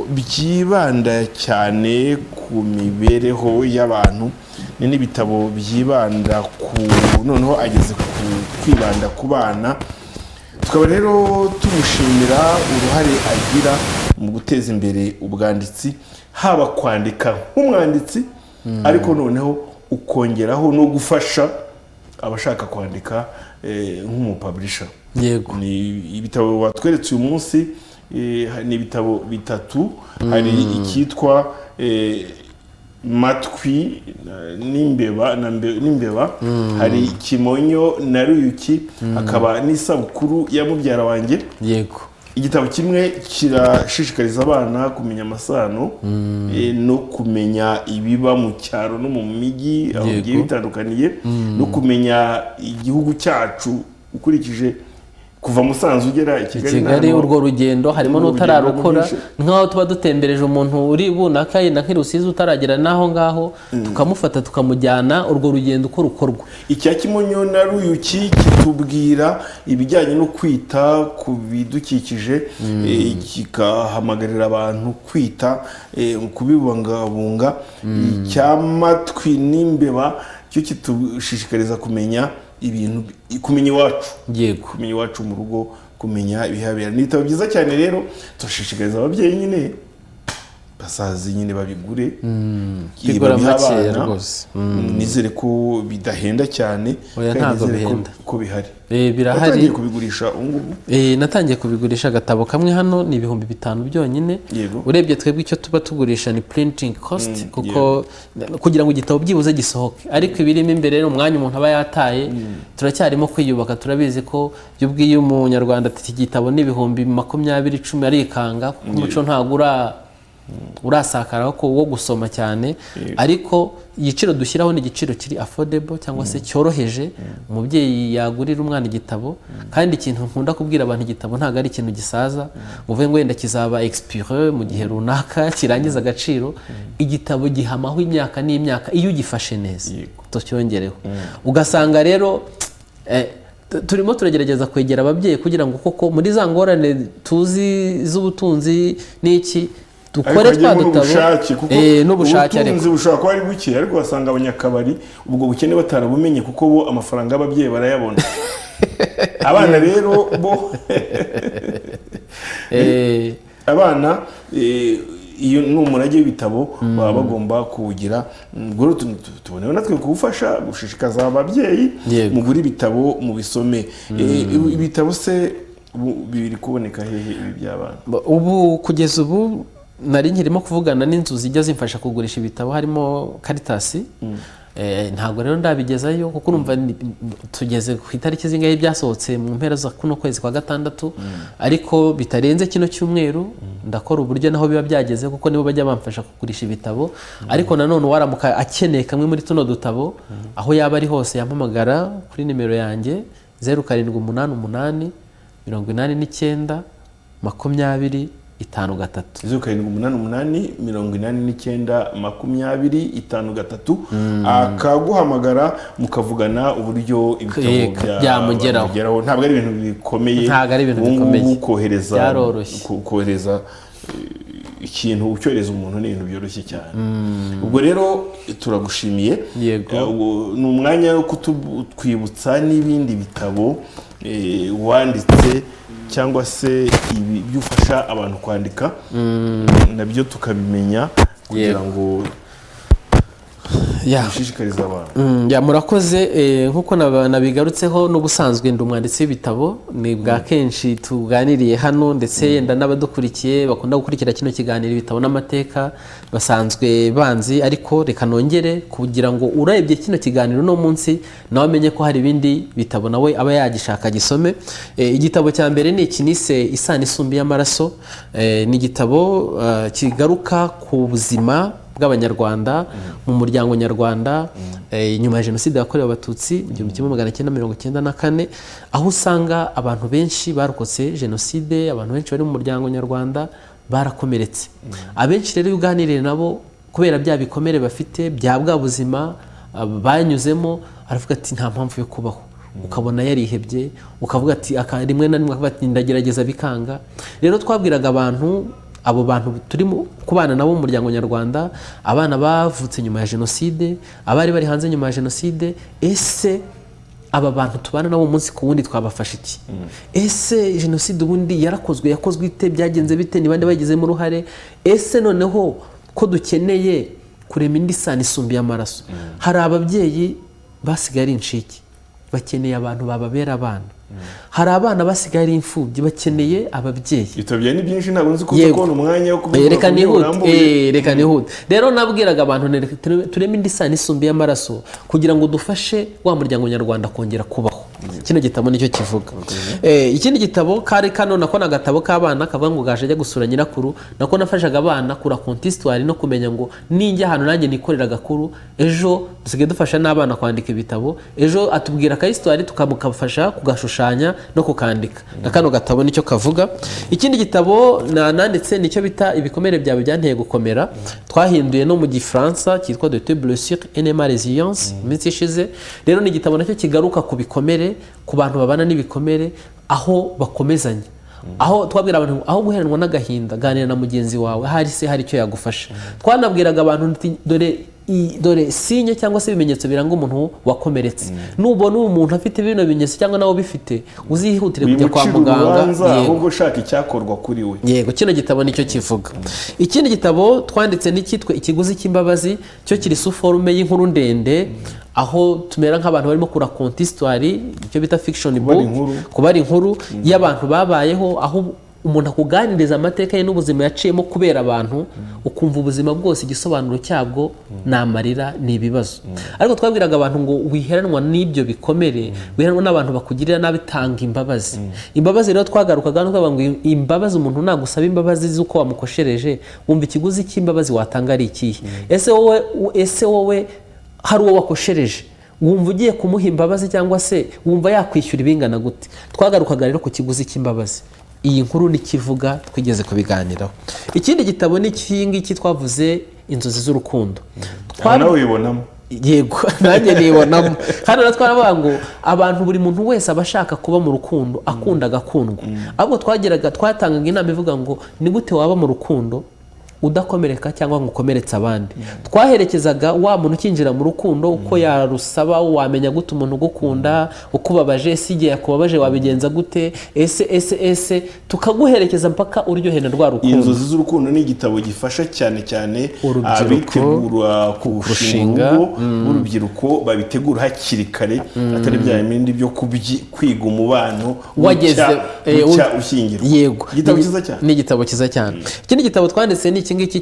Speaker 1: byibanda cyane ku mibereho y'abantu, ni n'ibitabo byibanda ku, noneho ageze ku kwibanda ku bana. Tukaba rero tumushimira uruhare agira mu guteza imbere ubwanditsi, haba kwandika nk'umwanditsi, ariko noneho ukongeraho no gufasha abashaka kwandika nk'umupublisher. Ni ibitabo watweretse uyu munsi, ni ibitabo bitatu. Hari icyitwa Matwi n'imbeba n'imbeba, hari Kimonyo na Ruyuki, hakaba n'Isabukuru ya mubyara wanjye. Igitabo kimwe kirashishikariza abana kumenya amasano no kumenya ibiba mu cyaro no mu mijyi aho bigiye bitandukaniye, no kumenya igihugu cyacu ukurikije kuva Musanze ugera i Kigali.
Speaker 2: Kigali. Urwo rugendo harimo
Speaker 1: Urwo
Speaker 2: n'utararukora.
Speaker 1: rugendo ni
Speaker 2: Nk'aho tuba dutembereje umuntu uri bunaka yenda nk'i Rusizi utaragera n'aho ngaho, tukamufata tukamujyana urwo rugendo uko rukorwa.
Speaker 1: Icya Kimonyo na Ruyuki kitubwira ibijyanye no kwita ku bidukikije, kigahamagarira abantu kwita kubibungabunga. Icya Matwi n'imbeba cyo kitushishikariza kumenya ibintu, kumenya iwacu, kumenya iwacu mu rugo, kumenya ibihabera. Ni ibitabo byiza cyane rero, turashishikariza ababyeyi nyine basazi nyine babigure,
Speaker 2: Bigura
Speaker 1: babihe
Speaker 2: makeya
Speaker 1: abana.
Speaker 2: rwose.
Speaker 1: Nizere ko bidahenda cyane,
Speaker 2: Oya,
Speaker 1: kandi
Speaker 2: ntabwo
Speaker 1: nizere
Speaker 2: bihenda.
Speaker 1: ko bihari.
Speaker 2: Birahari.
Speaker 1: Watangiye kubigurisha ubu ngubu?
Speaker 2: Natangiye kubigurisha. Agatabo kamwe hano ni 5000 byonyine. Urebye twebwe icyo tuba tugurisha ni printing cost, kuko kugira ngo igitabo byibuze gisohoke, ariko ibirimo imbere ni umwanya umuntu aba yataye. Turacyarimo kwiyubaka. Turabizi ko iyo ubwiye umunyarwanda ati iki gitabo ni 20,000, 10, arikanga, kuko umuco ntabwo urasakara wo gusoma cyane. Ariko igiciro dushyiraho ni igiciro kiri affordable cyangwa se cyoroheje, umubyeyi yagurira umwana igitabo. Kandi ikintu nkunda kubwira abantu, igitabo ntabwo ari ikintu gisaza ngo uvuge ngo wenda kizaba expire mu gihe runaka, kirangiza agaciro. Igitabo gihamaho imyaka n'imyaka iyo ugifashe neza. Tucyongereho, ugasanga rero turimo turagerageza kwegera ababyeyi kugira ngo koko muri za ngorane tuzi z'ubutunzi n'iki, dukore
Speaker 1: Ariko
Speaker 2: twa
Speaker 1: hajyemo
Speaker 2: dutabo.
Speaker 1: n'ubushake, kuko
Speaker 2: N'ubushake ariko.
Speaker 1: ubutunzi bushobora kuba ari buke, ariko wasanga abanyakabari ubwo bukene batarabumenye, kuko bo amafaranga y'ababyeyi barayabona. Abana rero bo abana iyo ni umurage w'ibitabo baba bagomba kuwugira. Ubwo rero tuboneyeho natwe kuwufasha gushishikaza ababyeyi, mugure ibitabo, mubisome. Ibitabo se ubu biri kuboneka hehe, ibi by'abana?
Speaker 2: Ubu kugeza ubu nari nkirimo kuvugana n'inzu zijya zimfasha kugurisha ibitabo, harimo Caritas. Ntabwo rero ndabigezayo, kuko urumva tugeze ku itariki zingahe, byasohotse mu mpera za kuno kwezi kwa gatandatu, ariko bitarenze kino cyumweru ndakora uburyo naho biba byageze, kuko nibo bajya bamfasha kugurisha ibitabo. Ariko nanone uwaramuka akeneye kamwe muri tuno dutabo, aho yaba ari hose yampamagara kuri nimero yanjye. 0788 89 20 53.
Speaker 1: 0788 89 20 53, akaguhamagara mukavugana uburyo ibitabo
Speaker 2: byamugeraho.
Speaker 1: Byamugeraho. Ntabwo ari ibintu bikomeye.
Speaker 2: Ntabwo ari ibintu
Speaker 1: Ubu ngubu
Speaker 2: bikomeye.
Speaker 1: kohereza
Speaker 2: Byaroroshye.
Speaker 1: Kohereza ikintu ucyohereza umuntu ni ibintu byoroshye cyane. Ubwo rero turagushimiye.
Speaker 2: Yego.
Speaker 1: Ni umwanya wo kutwibutsa n'ibindi bitabo wanditse cyangwa se ibi byo ufasha abantu kwandika, nabyo tukabimenya kugira ngo dushishikarize abantu.
Speaker 2: Ya, murakoze. Nk'uko nabigarutseho, n'ubusanzwe ndi umwanditsi w'ibitabo. Ni bwa kenshi tuganiriye hano, ndetse yenda n'abadukurikiye bakunda gukurikira kino kiganiro Ibitabo n'Amateka basanzwe banzi, ariko reka nongere kugira ngo urebye kino kiganiro uno munsi nawe amenye ko hari ibindi bitabo, nawe aba yagishaka gisome. Igitabo cya mbere ni iki nise Isano Isumba y'Amaraso. Ni igitabo kigaruka ku buzima bw'Abanyarwanda mu muryango nyarwanda nyuma ya Jenoside yakorewe Abatutsi mu 1994, aho usanga abantu benshi barokotse jenoside, abantu benshi bari mu muryango nyarwanda barakomeretse. Abenshi rero iyo uganiriye nabo, kubera bya bikomere bafite bya bwa buzima banyuzemo, aravuga ati: "Nta mpamvu yo kubaho." Ukabona yarihebye, ukavuga ati rimwe na rimwe akavuga ati: "Ndagerageza bikanga." Rero twabwiraga abantu, abo bantu turimo kubana nabo mu muryango nyarwanda, abana bavutse nyuma ya jenoside, abari bari hanze nyuma ya jenoside: ese aba bantu tubana nabo umunsi ku wundi twabafasha iki? Ese jenoside ubundi yarakozwe? Yakozwe ite? Byagenze bite? Ni bande bagizemo uruhare? Ese noneho ko dukeneye kurema indi sano isumba y'amaraso, hari ababyeyi basigaye ari incike bakeneye abantu bababera abana, hari abana basigaye ari imfubyi bakeneye ababyeyi.
Speaker 1: Ibitabo byawe ni byinshi, ntabwo nzi ko uza
Speaker 2: Yego.
Speaker 1: kubona umwanya wo kubivuga
Speaker 2: Reka
Speaker 1: ku buryo
Speaker 2: nihute.
Speaker 1: burambuye.
Speaker 2: Reka nihute. Rero nabwiraga abantu nti reka tureme indi sano isumba y'amaraso kugira ngo dufashe wa muryango nyarwanda kongera kubaho. Kino gitabo nicyo kivuga. Ikindi gitabo kari kano, nako ni agatabo k'abana kavuga ngo gaje ajya gusura nyirakuru. Nako nafashaga abana kuraconta histoire no kumenya ngo ninjya ahantu nanjye nikorera agakuru. Ejo dusigaye dufasha n'abana kwandika ibitabo, ejo atubwira akahistoire tukamufasha kugashushanya no kukandika. Na kano gatabo nicyo kavuga. Ikindi gitabo nanditse nicyo bita Ibikomere Byawe Byanteye Gukomera, twahinduye no mu Gifaransa cyitwa De tes blessures est née ma résilience mu minsi ishize. Rero ni igitabo nacyo kigaruka ku bikomere, ku bantu babana n'ibikomere, aho bakomezanya, aho twabwira abantu ngo aho guheranwa n'agahinda, ganira na mugenzi wawe, ahari se hari icyo yagufasha. Twanabwiraga abantu nti dore signe cyangwa se ibimenyetso biranga umuntu wakomeretse. Nubona uwo muntu afite bino bimenyetso cyangwa nawe ubifite, uzihutire kujya kwa
Speaker 1: Wimucira
Speaker 2: muganga.
Speaker 1: urubanza,
Speaker 2: Yego.
Speaker 1: ahubwo ushaka icyakorwa kuri we.
Speaker 2: Yego, kino gitabo nicyo kivuga. Ikindi gitabo twanditse n'icyitwa Ikiguzi cy'Imbabazi, cyo kiri sous forme y'inkuru ndende, aho tumera nk'abantu barimo kuraconta histoire, icyo bita fiction
Speaker 1: Kubara
Speaker 2: book.
Speaker 1: inkuru.
Speaker 2: Kubara inkuru y'abantu babayeho, aho umuntu akuganiriza amateka ye n'ubuzima yaciyemo kubera abantu, ukumva ubuzima bwose igisobanuro cyabwo ni amarira, ni ibibazo. Ariko twabwiraga abantu ngo wiheranwa n'ibyo bikomere, wiheranwa n'abantu bakugirira nabi, tanga imbabazi. Imbabazi rero twagarukaga no kuvuga ngo imbabazi, umuntu nagusaba imbabazi z'uko wamukoshereje, wumva ikiguzi cy'imbabazi watanga ari ikihe? Ese wowe hari uwo wakoshereje, wumva ugiye kumuha imbabazi cyangwa se wumva yakwishyura ibingana gute? Twagarukaga rero ku kiguzi cy'imbabazi. Iyi nkuru n'ikivuga twigeze kubiganiraho. Ikindi gitabo ni iki ngiki twavuze, Inzozi z'Urukundo.
Speaker 1: Aha nawe wibonamo?
Speaker 2: Yego, nanjye nibonamo. Hano rero twaravuga ngo abantu, buri muntu wese aba ashaka kuba mu rukundo, akunda agakundwa. Ahubwo twatangaga inama ivuga ngo ni gute waba mu rukundo udakomereka cyangwa ngo ukomeretse abandi? Twaherekezaga wa muntu ukinjira mu rukundo, uko yarusaba, wamenya gute umuntu ugukunda ukubabaje? Ese igihe yakubabaje wabigenza gute? Ese tukaguherekeza mpaka uryohe na rwa rukundo.
Speaker 1: Inzozi z'Urukundo ni igitabo gifasha cyane cyane
Speaker 2: Urubyiruko.
Speaker 1: abitegura kurushinga
Speaker 2: Kurushinga.
Speaker 1: urugo b'urubyiruko, babitegura hakiri kare, atari bya bindi byo kwiga umubano
Speaker 2: Wageze
Speaker 1: bucya ushyingirwa.
Speaker 2: Yego.
Speaker 1: Igitabo cyiza cyane.
Speaker 2: Ni igitabo cyiza cyane. Ikindi gitabo twanditse ni iki ngiki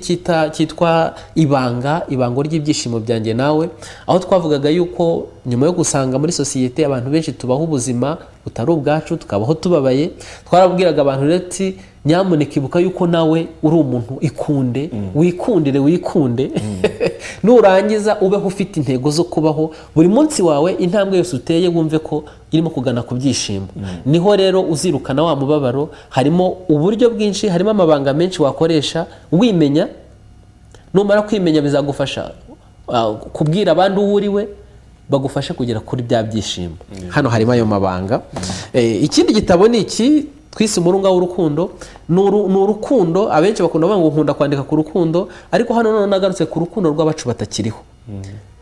Speaker 2: cyitwa Ibanga, Ibango ry'Ibyishimo Byanjye Nawe, aho twavugaga yuko nyuma yo gusanga muri sosiyete abantu benshi tubaho ubuzima butari ubwacu, tukabaho tubabaye, twarabwiraga abantu rero ati Nyamuneka ibuka yuko nawe uri umuntu, ikunde, wikundire, wikunde. Nurangiza ubeho ufite intego zo kubaho buri munsi wawe, intambwe yose uteye wumve ko irimo kugana ku byishimo. Niho rero uzirukana wa mubabaro. Harimo uburyo bwinshi, harimo amabanga menshi wakoresha wimenya. Numara kwimenya bizagufasha kubwira abandi uwo uri we, bagufashe kugera kuri bya byishimo. Hano harimo ayo mabanga. Ikindi gitabo ni iki twise Umurunga w'Urukundo. Ni urukundo. Abenshi bakunda kuvuga ngo nkunda kwandika ku rukundo, ariko hano none nagarutse ku rukundo rw'abacu batakiriho,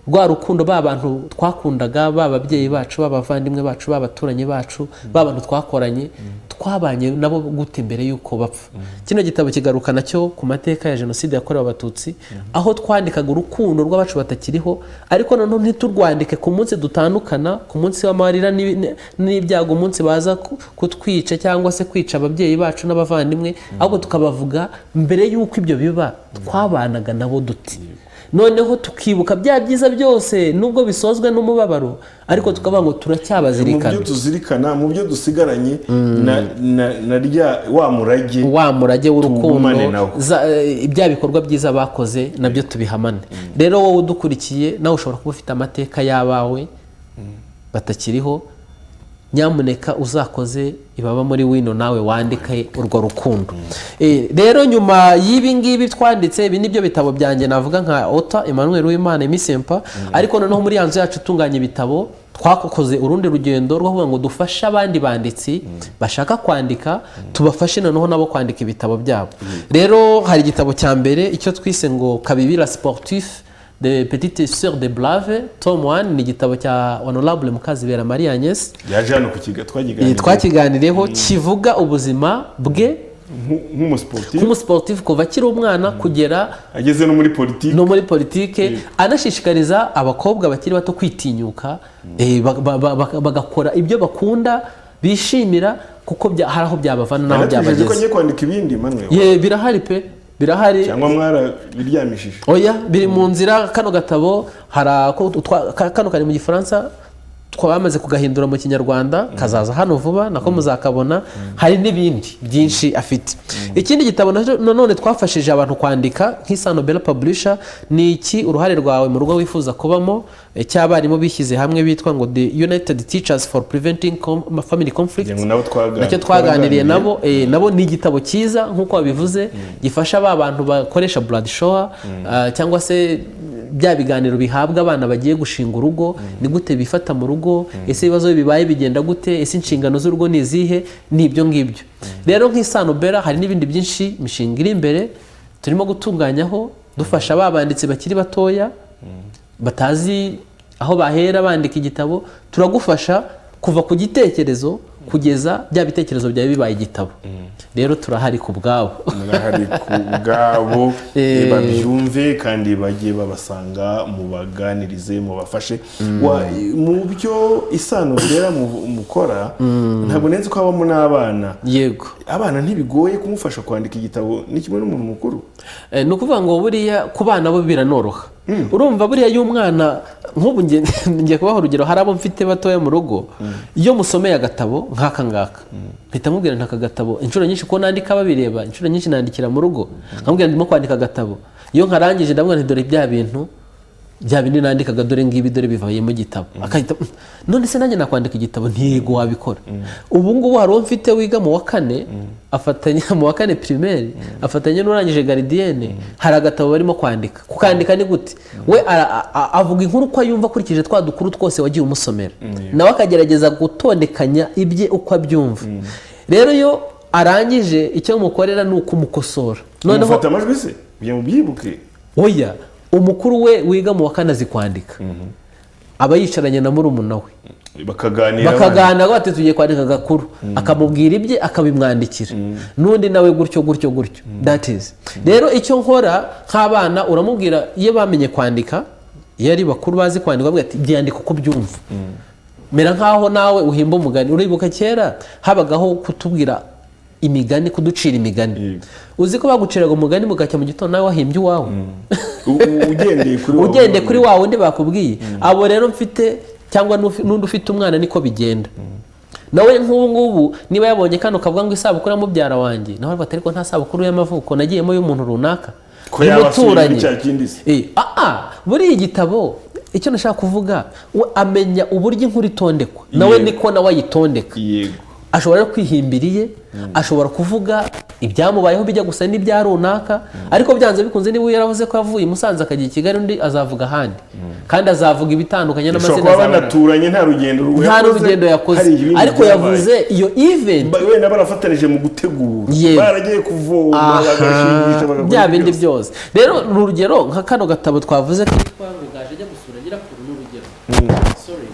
Speaker 2: rwa rukundo ba bantu twakundaga, ba babyeyi bacu, ba bavandimwe bacu, ba baturanyi bacu, ba bantu twakoranye, twabanye nabo gute mbere y'uko bapfa. Kino gitabo kigaruka nacyo ku mateka ya Jenoside yakorewe Abatutsi, aho twandikaga urukundo rw'abacu batakiriho, ariko noneho ntiturwandike ku munsi dutandukana, ku munsi w'amarira n'ibyago, umunsi baza kutwica cyangwa se kwica ababyeyi bacu n'abavandimwe, ahubwo tukabavuga mbere y'uko ibyo biba, twabanaga nabo duti. Noneho tukibuka bya byiza byose, nubwo bisozwe n'umubabaro, ariko tukavuga ngo
Speaker 1: Mu
Speaker 2: turacyabazirikana.
Speaker 1: byo tuzirikana, mu byo dusigaranye na rya wa murage
Speaker 2: Wa murage w'urukundo.
Speaker 1: Tugumane nawo.
Speaker 2: Bya bikorwa byiza bakoze nabyo tubihamane. Rero wowe udukurikiye, nawe ushobora kuba ufite amateka y'abawe batakiriho. Nyamuneka uzakoze ibaba muri wino, nawe wandike urwo rukundo. Rero nyuma y'ibi ngibi twanditse, ibi nibyo bitabo byanjye navuga nka ota Emmanuel Uwimana Emisempa. Ariko noneho muri ya nzu yacu itunganya ibitabo, twakoze urundi rugendo rwo kuvuga ngo dufashe abandi banditsi bashaka kwandika, tubafashe noneho nabo kwandika ibitabo byabo. Rero hari igitabo cya mbere, icyo twise ngo Kabibira Sportif de Petite Sœur de Brave, tome 1. Ni igitabo cya Honorable Mukazibera Marie Agnes.
Speaker 1: Yaje hano ku kiga twakiganiriye.
Speaker 2: Twakiganiriyeho, kivuga ubuzima bwe
Speaker 1: Nk'umusiporutifu.
Speaker 2: nk'umusiporutifu kuva akiri umwana kugera
Speaker 1: ageze no muri politiki.
Speaker 2: No muri politike, anashishikariza abakobwa bakiri bato kwitinyuka, bagakora ibyo bakunda, bishimira, kuko hari aho byabavana n'aho
Speaker 1: Yanatwijeje ko
Speaker 2: byabageza.
Speaker 1: agiye kwandika ibindi, Emmanuel.
Speaker 2: Ye, birahari pe, birahari.
Speaker 1: Cyangwa mwarabiryamishije?
Speaker 2: Oya, biri mu nzira. Kano gatabo hari kano kari mu Gifaransa, twamaze kugahindura mu Kinyarwanda, kazaza hano vuba, nako muzakabona. Hari n'ibindi byinshi afite. Ikindi gitabo nanone twafashije abantu kwandika nk'Isano Bella Publisher ni iki, Uruhare rwawe mu rugo wifuza kubamo, cy'abarimu bishyize hamwe bitwa ngo The United Teachers for Preventing Family Conflict.
Speaker 1: Ngira ngo nabo
Speaker 2: Nacyo twaganiriye nabo. Nabo ni igitabo cyiza nk'uko wabivuze, gifasha ba bantu bakoresha bridal shower, cyangwa se bya biganiro bihabwa abana bagiye gushinga urugo: ni gute bifata mu rugo, ese ibibazo bibaye bigenda gute, ese inshingano z'urugo ni izihe? Ni ibyo ngibyo. Rero nk'Isano Bella hari n'ibindi byinshi, imishinga iri imbere turimo gutunganyaho, dufasha ba banditsi bakiri batoya batazi aho bahera bandika igitabo. Turagufasha kuva ku gitekerezo kugeza bya bitekerezo byawe bibaye igitabo. Rero turahari ku bwabo.
Speaker 1: Murahari ku bwabo. Babyumve kandi bajye babasanga, mubaganirize, mubafashe. Mu byo Isano Bella mukora, ntabwo nzi ko habamo n'abana.
Speaker 2: Yego.
Speaker 1: Abana ntibigoye kumufasha kwandika igitabo? Ni kimwe n'umuntu mukuru?
Speaker 2: Ni ukuvuga ngo buriya ku bana bo biranoroha. Urumva buriya iyo umwana nk'ubu ngiye kubaha urugero, hari abo mfite batoya mu rugo, iyo musomeye agatabo nk'aka ngaka, mpita mubwira nti aka gatabo, inshuro nyinshi ko nandika babireba, inshuro nyinshi nandikira mu rugo, nkamubwira ndimo kwandika agatabo. Iyo nkarangije ndamubwira nti dore bya bintu, bya bindi nandikaga, dore ngibi, dore bivayemo igitabo. Akahita: "None se nanjye nakwandika igitabo?" Ntigo wabikora. Ubu ngubu hari uwo mfite wiga mu wa kane, afatanya mu wa kane primaire, afatanya n'urangije gardienne, hari agatabo barimo kwandika. Kukandika ni gute? We avuga inkuru uko ayumva, akurikije twa dukuru twose wagiye umusomera, nawe akagerageza gutondekanya ibye uko abyumva. Rero iyo arangije, icyo mukorera ni ukumukosora noneho.
Speaker 1: Mufata amajwi se kugira ngo ubyibuke?
Speaker 2: Oya, umukuru we wiga mu wa kane azi kwandika, aba yicaranye na murumuna we.
Speaker 1: Bakaganira.
Speaker 2: Bakaganira bati tugiye kwandika agakuru, akamubwira ibye akabimwandikira, n'undi nawe gutyo gutyo gutyo. That is rero icyo nkora nk'abana. Uramubwira iyo bamenye kwandika, iyo ari bakuru bazi kwandika, bavuga ati byandika uko ubyumva, mera nkaho nawe uhimba umugani. Uribuka kera habagaho kutubwira imigani, kuducira imigani?
Speaker 1: Yego.
Speaker 2: Uzi ko baguciraga umugani mugacya mu gitondo nawe wahimbye uwawe?
Speaker 1: Ugendeye kuri wa
Speaker 2: Ugendeye kuri wa wundi bakubwiye. Abo rero mfite cyangwa n'undi ufite umwana niko bigenda. Nawe nk'ubu ngubu niba yabonye kano kavuga ngo isabukuru ya mubyara wanjye, nawe aravuga ati ariko nta sabukuru y'amavuko nagiyemo y'umuntu runaka
Speaker 1: Ko yaba asubiye muri
Speaker 2: y'umuturanyi.
Speaker 1: cya kindi se.
Speaker 2: Buriya igitabo, icyo nashaka kuvuga, we amenya uburyo inkuru itondekwa, nawe niko nawe ayitondeka. Ashobora no kwihimbira iye, ashobora kuvuga ibyamubayeho bijya gusa n'ibya runaka, ariko byanze bikunze niba yaravuze ko yavuye i Musanze akajya i Kigali, undi azavuga ahandi kandi azavuga ibitandukanye
Speaker 1: Bishobora
Speaker 2: n'amazina
Speaker 1: kuba
Speaker 2: azabona.
Speaker 1: banaturanye, nta rugendo
Speaker 2: Nta
Speaker 1: yakoze,
Speaker 2: n'urugendo yakoze,
Speaker 1: hari ibindi
Speaker 2: ariko
Speaker 1: byabaye.
Speaker 2: yavuze iyo event.
Speaker 1: Wenda barafatanije mu gutegura, baragiye kuvoma, bagashingisha, bagakora
Speaker 2: Bya
Speaker 1: ibindi
Speaker 2: bindi byose. Rero ni urugero nka kano gatabo twavuze kitwa Rugaju ajya gusura nyirakuru, ni urugero. Sorry.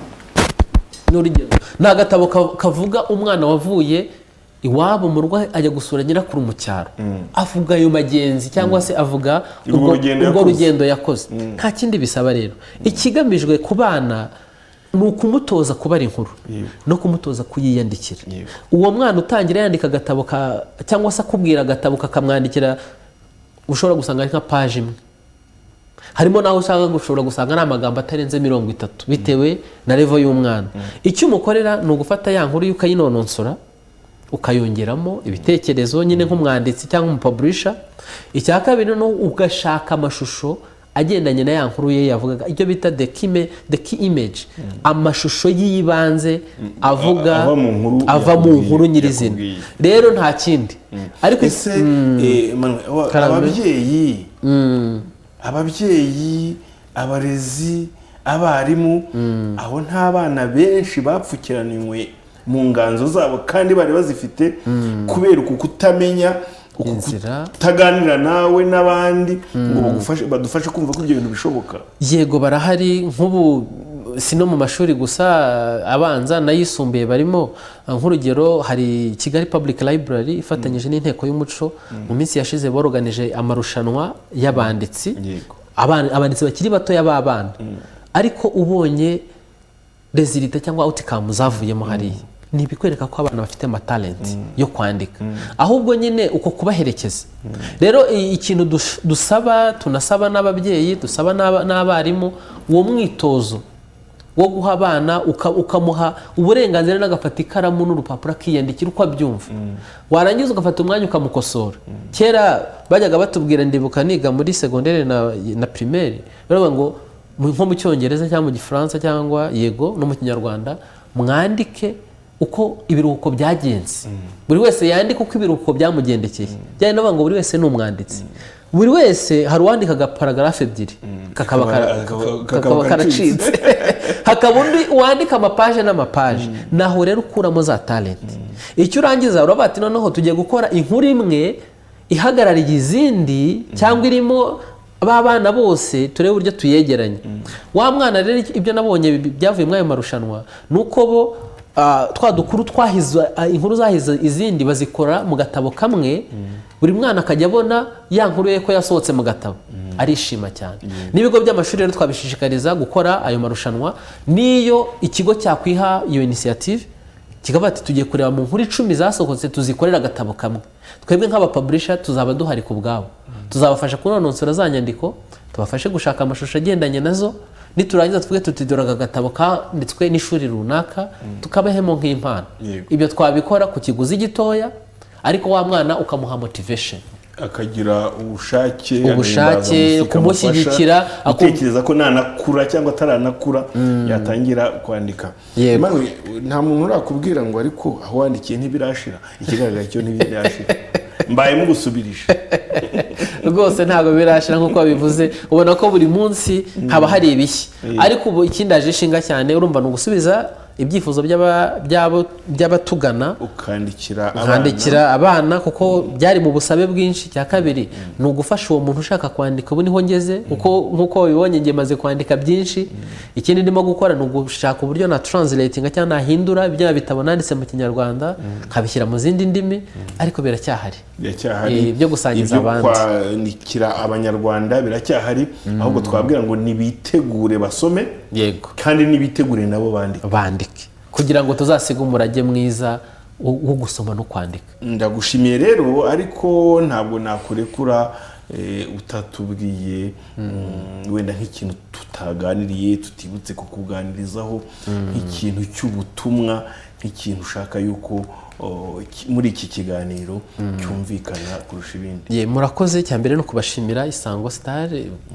Speaker 2: Ni urugero, ni agatabo kavuga umwana wavuye iwabo mu rugo ajya gusura nyirakuru mu cyaro, avuga ayo magenzi cyangwa se avuga
Speaker 1: Urwo rugendo
Speaker 2: urwo
Speaker 1: yakoze.
Speaker 2: rugendo yakoze. Nta kindi bisaba rero, ikigamijwe ku bana ni ukumutoza kubara inkuru no kumutoza kuyiyandikira. Uwo mwana utangira yandika agatabo cyangwa se akubwira agatabo kakamwandikira, ushobora gusanga ari nka paji imwe, harimo n'aho usanga ushobora gusanga ari amagambo atarenze 30 bitewe na level y'umwana. Icyo umukorera ni ugufata ya nkuru ye ukayinononsora, ukayongeramo ibitekerezo nyine nk'umwanditsi cyangwa umupublisher. Icya kabiri ni ugashaka amashusho agendanye na ya nkuru ye yavugaga, icyo bita the key image, amashusho y'ibanze avuga
Speaker 1: Ava mu nkuru
Speaker 2: ava mu nkuru nyirizina.
Speaker 1: yakubwiye.
Speaker 2: Rero nta kindi, ariko
Speaker 1: Ese Emmanuel,
Speaker 2: Karame.
Speaker 1: ababyeyi, abarezi, abarimu, aho nta bana benshi bapfukiranywe mu nganzo zabo kandi bari bazifite kubera uku kutamenya, uku
Speaker 2: Inzira.
Speaker 1: kutaganira nawe n'abandi ngo bagufashe, badufashe kumva ko ibyo bintu bishoboka?
Speaker 2: Yego, barahari. Nk'ubu si no mu mashuri gusa abanza n'ayisumbuye barimo. Nk'urugero, hari Kigali Public Library ifatanyije n'Inteko y'Umuco, mu minsi yashize boroganije amarushanwa y'abanditsi. Abanditsi bakiri batoya b'abana, ariko ubonye résultat cyangwa outcome zavuyemo hariya, ni ibikwereka ko abana bafite amatalenti yo kwandika, ahubwo nyine uko kubaherekeza. Rero ikintu dusaba, tunasaba n'ababyeyi, dusaba n'abarimu, uwo mwitozo wo guha abana, ukamuha uburenganzira n'agafata ikaramu n'urupapuro akiyandikira uko abyumva, warangiza ugafata umwanya ukamukosora. Kera bajyaga batubwira, ndibuka niga muri segonderi na primaire, baravuga ngo nko mu Cyongereza cyangwa mu Gifaransa cyangwa yego no mu Kinyarwanda, mwandike uko ibiruhuko byagenze, buri wese yandike uko ibiruhuko byamugendekeye. Byari navuga ngo buri wese ni umwanditsi, buri wese. Hari uwandikaga paragraphe ebyiri kakaba
Speaker 1: Kakaba
Speaker 2: kakaba karacitse, hakaba undi wandika amapaje n'amapaje. Naho rero ukuramo za talent. Icyo urangiza uravuga ati noneho tugiye gukora inkuru imwe ihagarariye izindi cyangwa irimo ba bana bose, turebe uburyo tuyegeranya. Wa mwana rero, ibyo nabonye byavuye muri ayo marushanwa ni uko bo twa dukuru twahize, inkuru zahize izindi bazikora mu gatabo kamwe, buri mwana akajya abona ya nkuru ye ko yasohotse mu gatabo, arishima cyane. N'ibigo by'amashuri rero twabishishikariza gukora ayo marushanwa. N'iyo ikigo cyakwiha iyo initiative kikavuga ati tugiye kureba mu nkuru 10 zasohotse tuzikorera agatabo kamwe, twebwe nk'abapublisher tuzaba duhari ku bwabo, tuzabafasha kunonosora za nyandiko, tubafashe gushaka amashusho agendanye nazo, niturangiza tuvuge tuti dore aka gatabo kanditswe n'ishuri runaka, tukabahemo nk'impano. Ibyo twabikora ku kiguzi gitoya, ariko wa mwana ukamuha motivation,
Speaker 1: akagira ubushake,
Speaker 2: Ubushake,
Speaker 1: agahimbaza
Speaker 2: kumushyigikira,
Speaker 1: gutekereza ko nanakura cyangwa ataranakura yatangira kwandika. Emmanuel, nta muntu urakubwira ngo ariko aho wandikiye ntibirashira? Ikigaragara cyo ntibirashira, mbaye mugusubirisha.
Speaker 2: Rwose ntabwo birashira nk'uko babivuze, ubona ko buri munsi haba hari ibishya. Ariko ubu ikindaje ishinga cyane, urumva, ni ugusubiza ibyifuzo by'abatugana,
Speaker 1: ukandikira abana.
Speaker 2: Nkandikira abana kuko byari mu busabe bwinshi. Cya kabiri ni ugufasha uwo muntu ushaka kwandika. Ubu niho ngeze, kuko nk'uko wabibonye njye maze kwandika byinshi. Ikindi ndimo gukora ni ugushaka uburyo na translatinga cyangwa nahindura bya bitabo nanditse mu Kinyarwanda nkabishyira mu zindi ndimi, ariko biracyahari.
Speaker 1: Biracyahari.
Speaker 2: Byo gusangiza
Speaker 1: Ibyo
Speaker 2: abandi.
Speaker 1: kwandikira Abanyarwanda biracyahari, ahubwo twabwira ngo nibitegure basome, kandi nibitegure nabo bandike.
Speaker 2: Bandike kugira ngo tuzasige umurage mwiza wo gusoma no kwandika.
Speaker 1: Ndagushimiye rero, ariko ntabwo nakurekura utatubwiye wenda nk'ikintu. tutaganiriye, tutibutse kukuganirizaho, nk'ikintu cy'ubutumwa, nk'ikintu ushaka yuko muri iki kiganiro cyumvikana kurusha ibindi?
Speaker 2: Ye, murakoze. Cya mbere no kubashimira Isango Star,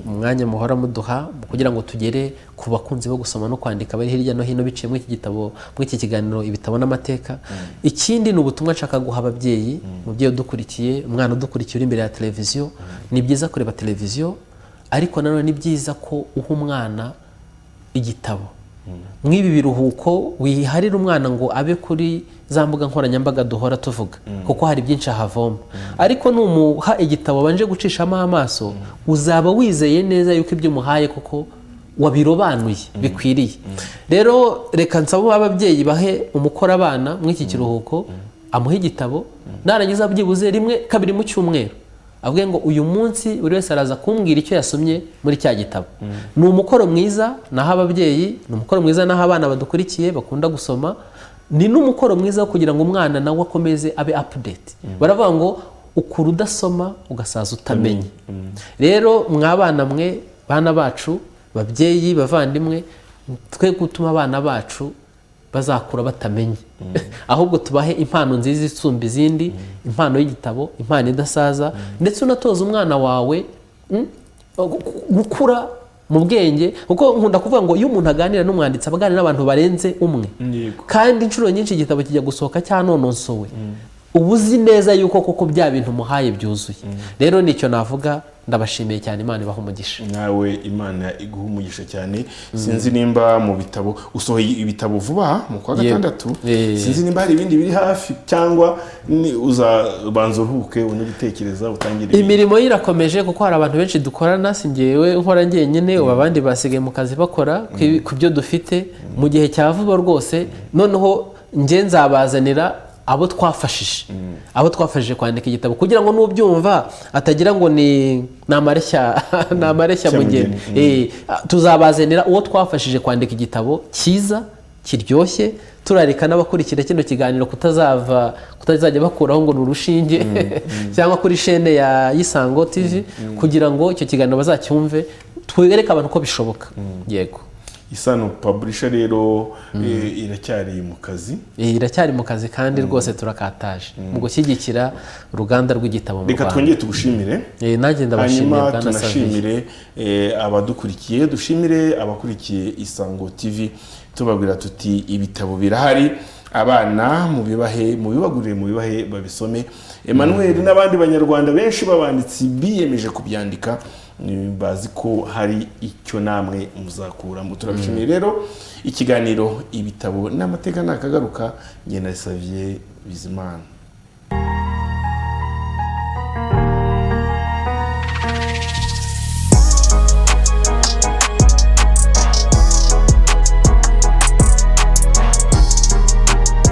Speaker 2: umwanya muhora muduha kugira ngo tugere ku bakunzi bo gusoma no kwandika bari hirya no hino, biciye muri iki gitabo, muri iki kiganiro Ibitabo n'Amateka. Ikindi ni ubutumwa nshaka guha ababyeyi. Umubyeyi udukurikiye, umwana udukurikiye uri imbere ya televiziyo, ni byiza kureba televiziyo, ariko nanone ni byiza ko uha umwana igitabo. Mw'ibi biruhuko wiharira umwana ngo abe kuri za mbuga nkoranyambaga duhora tuvuga, kuko hari byinshi ahavoma, ariko numuha igitabo abanje gucishamo amaso, uzaba wizeye neza yuko ibyo umuhaye kuko wabirobanuye bikwiriye. Rero reka nsaba ababyeyi bahe umukoro abana muri iki kiruhuko, amuhe igitabo, narangiza byibuze rimwe kabiri mu cyumweru avuge ngo uyu munsi buri wese araza kumbwira icyo yasomye muri cya gitabo. Ni umukoro mwiza naho ababyeyi, ni umukoro mwiza naho abana badukurikiye bakunda gusoma, ni n'umukoro mwiza wo kugira ngo umwana nawe akomeze abe update. Baravuga ngo ukura udasoma ugasaza utamenye. Rero mwabana mwe, bana bacu, babyeyi, bavandimwe, twe gutuma abana bacu bazakura batamenye, ahubwo tubahe impano nziza isumba izindi, impano y'igitabo, impano idasaza. Ndetse unatoza umwana wawe gukura mu bwenge, kuko nkunda kuvuga ngo iyo umuntu aganira n'umwanditsi aba aganira n'abantu barenze umwe. Kandi inshuro nyinshi igitabo kijya gusohoka cyanononsowe, uba uzi neza yuko koko bya bintu umuhaye byuzuye. Rero nicyo navuga, ndabashimiye cyane, Imana ibaha umugisha.
Speaker 1: Nawe Imana iguha umugisha cyane. Sinzi nimba mu bitabo usohoye ibitabo vuba aha mu kwa gatandatu, sinzi nimba hari ibindi biri hafi, cyangwa uzabanza uruhuke ubone gutekereza utangire ibindi.
Speaker 2: Imirimo ye irakomeje, kuko hari abantu benshi dukorana, si njyewe nkora njyenyine. Ubu abandi basigaye mu kazi bakora ku byo dufite. Mu gihe cya vuba rwose noneho njye nzabazanira abo twafashije kwandika igitabo, kugira ngo n'ubyumva atagira ngo ni amareshya mugeni. Tuzabazanira uwo twafashije kwandika igitabo cyiza kiryoshye. Turarika n'abakurikira kino kiganiro kutazajya bakuraho ngo ni urushinge cyangwa kuri shene ya Isango TV, kugira ngo icyo kiganiro bazacyumve, twereke abantu ko bishoboka. Yego.
Speaker 1: Isano Publisher rero iracyari mu kazi.
Speaker 2: Iracyari mu kazi, kandi rwose turakataje mu gushyigikira uruganda rw'igitabo mu
Speaker 1: Reka
Speaker 2: Rwanda.
Speaker 1: twongere tugushimire.
Speaker 2: Nanjye ndabashimiye,
Speaker 1: Hanyuma
Speaker 2: bwana Saviye.
Speaker 1: tunashimire abadukurikiye, dushimire abakurikiye Isango TV, tubabwira tuti ibitabo birahari, abana mubibahe, mubibagurire, mubibahe babisome. Emmanuel n'abandi banyarwanda benshi b'abanditsi biyemeje kubyandika, bazi ko hari icyo namwe muzakuramo. Turabishimiye rero. Ikiganiro Ibitabo n'Amateka nakagaruka. Njye na Xavier Bizimana.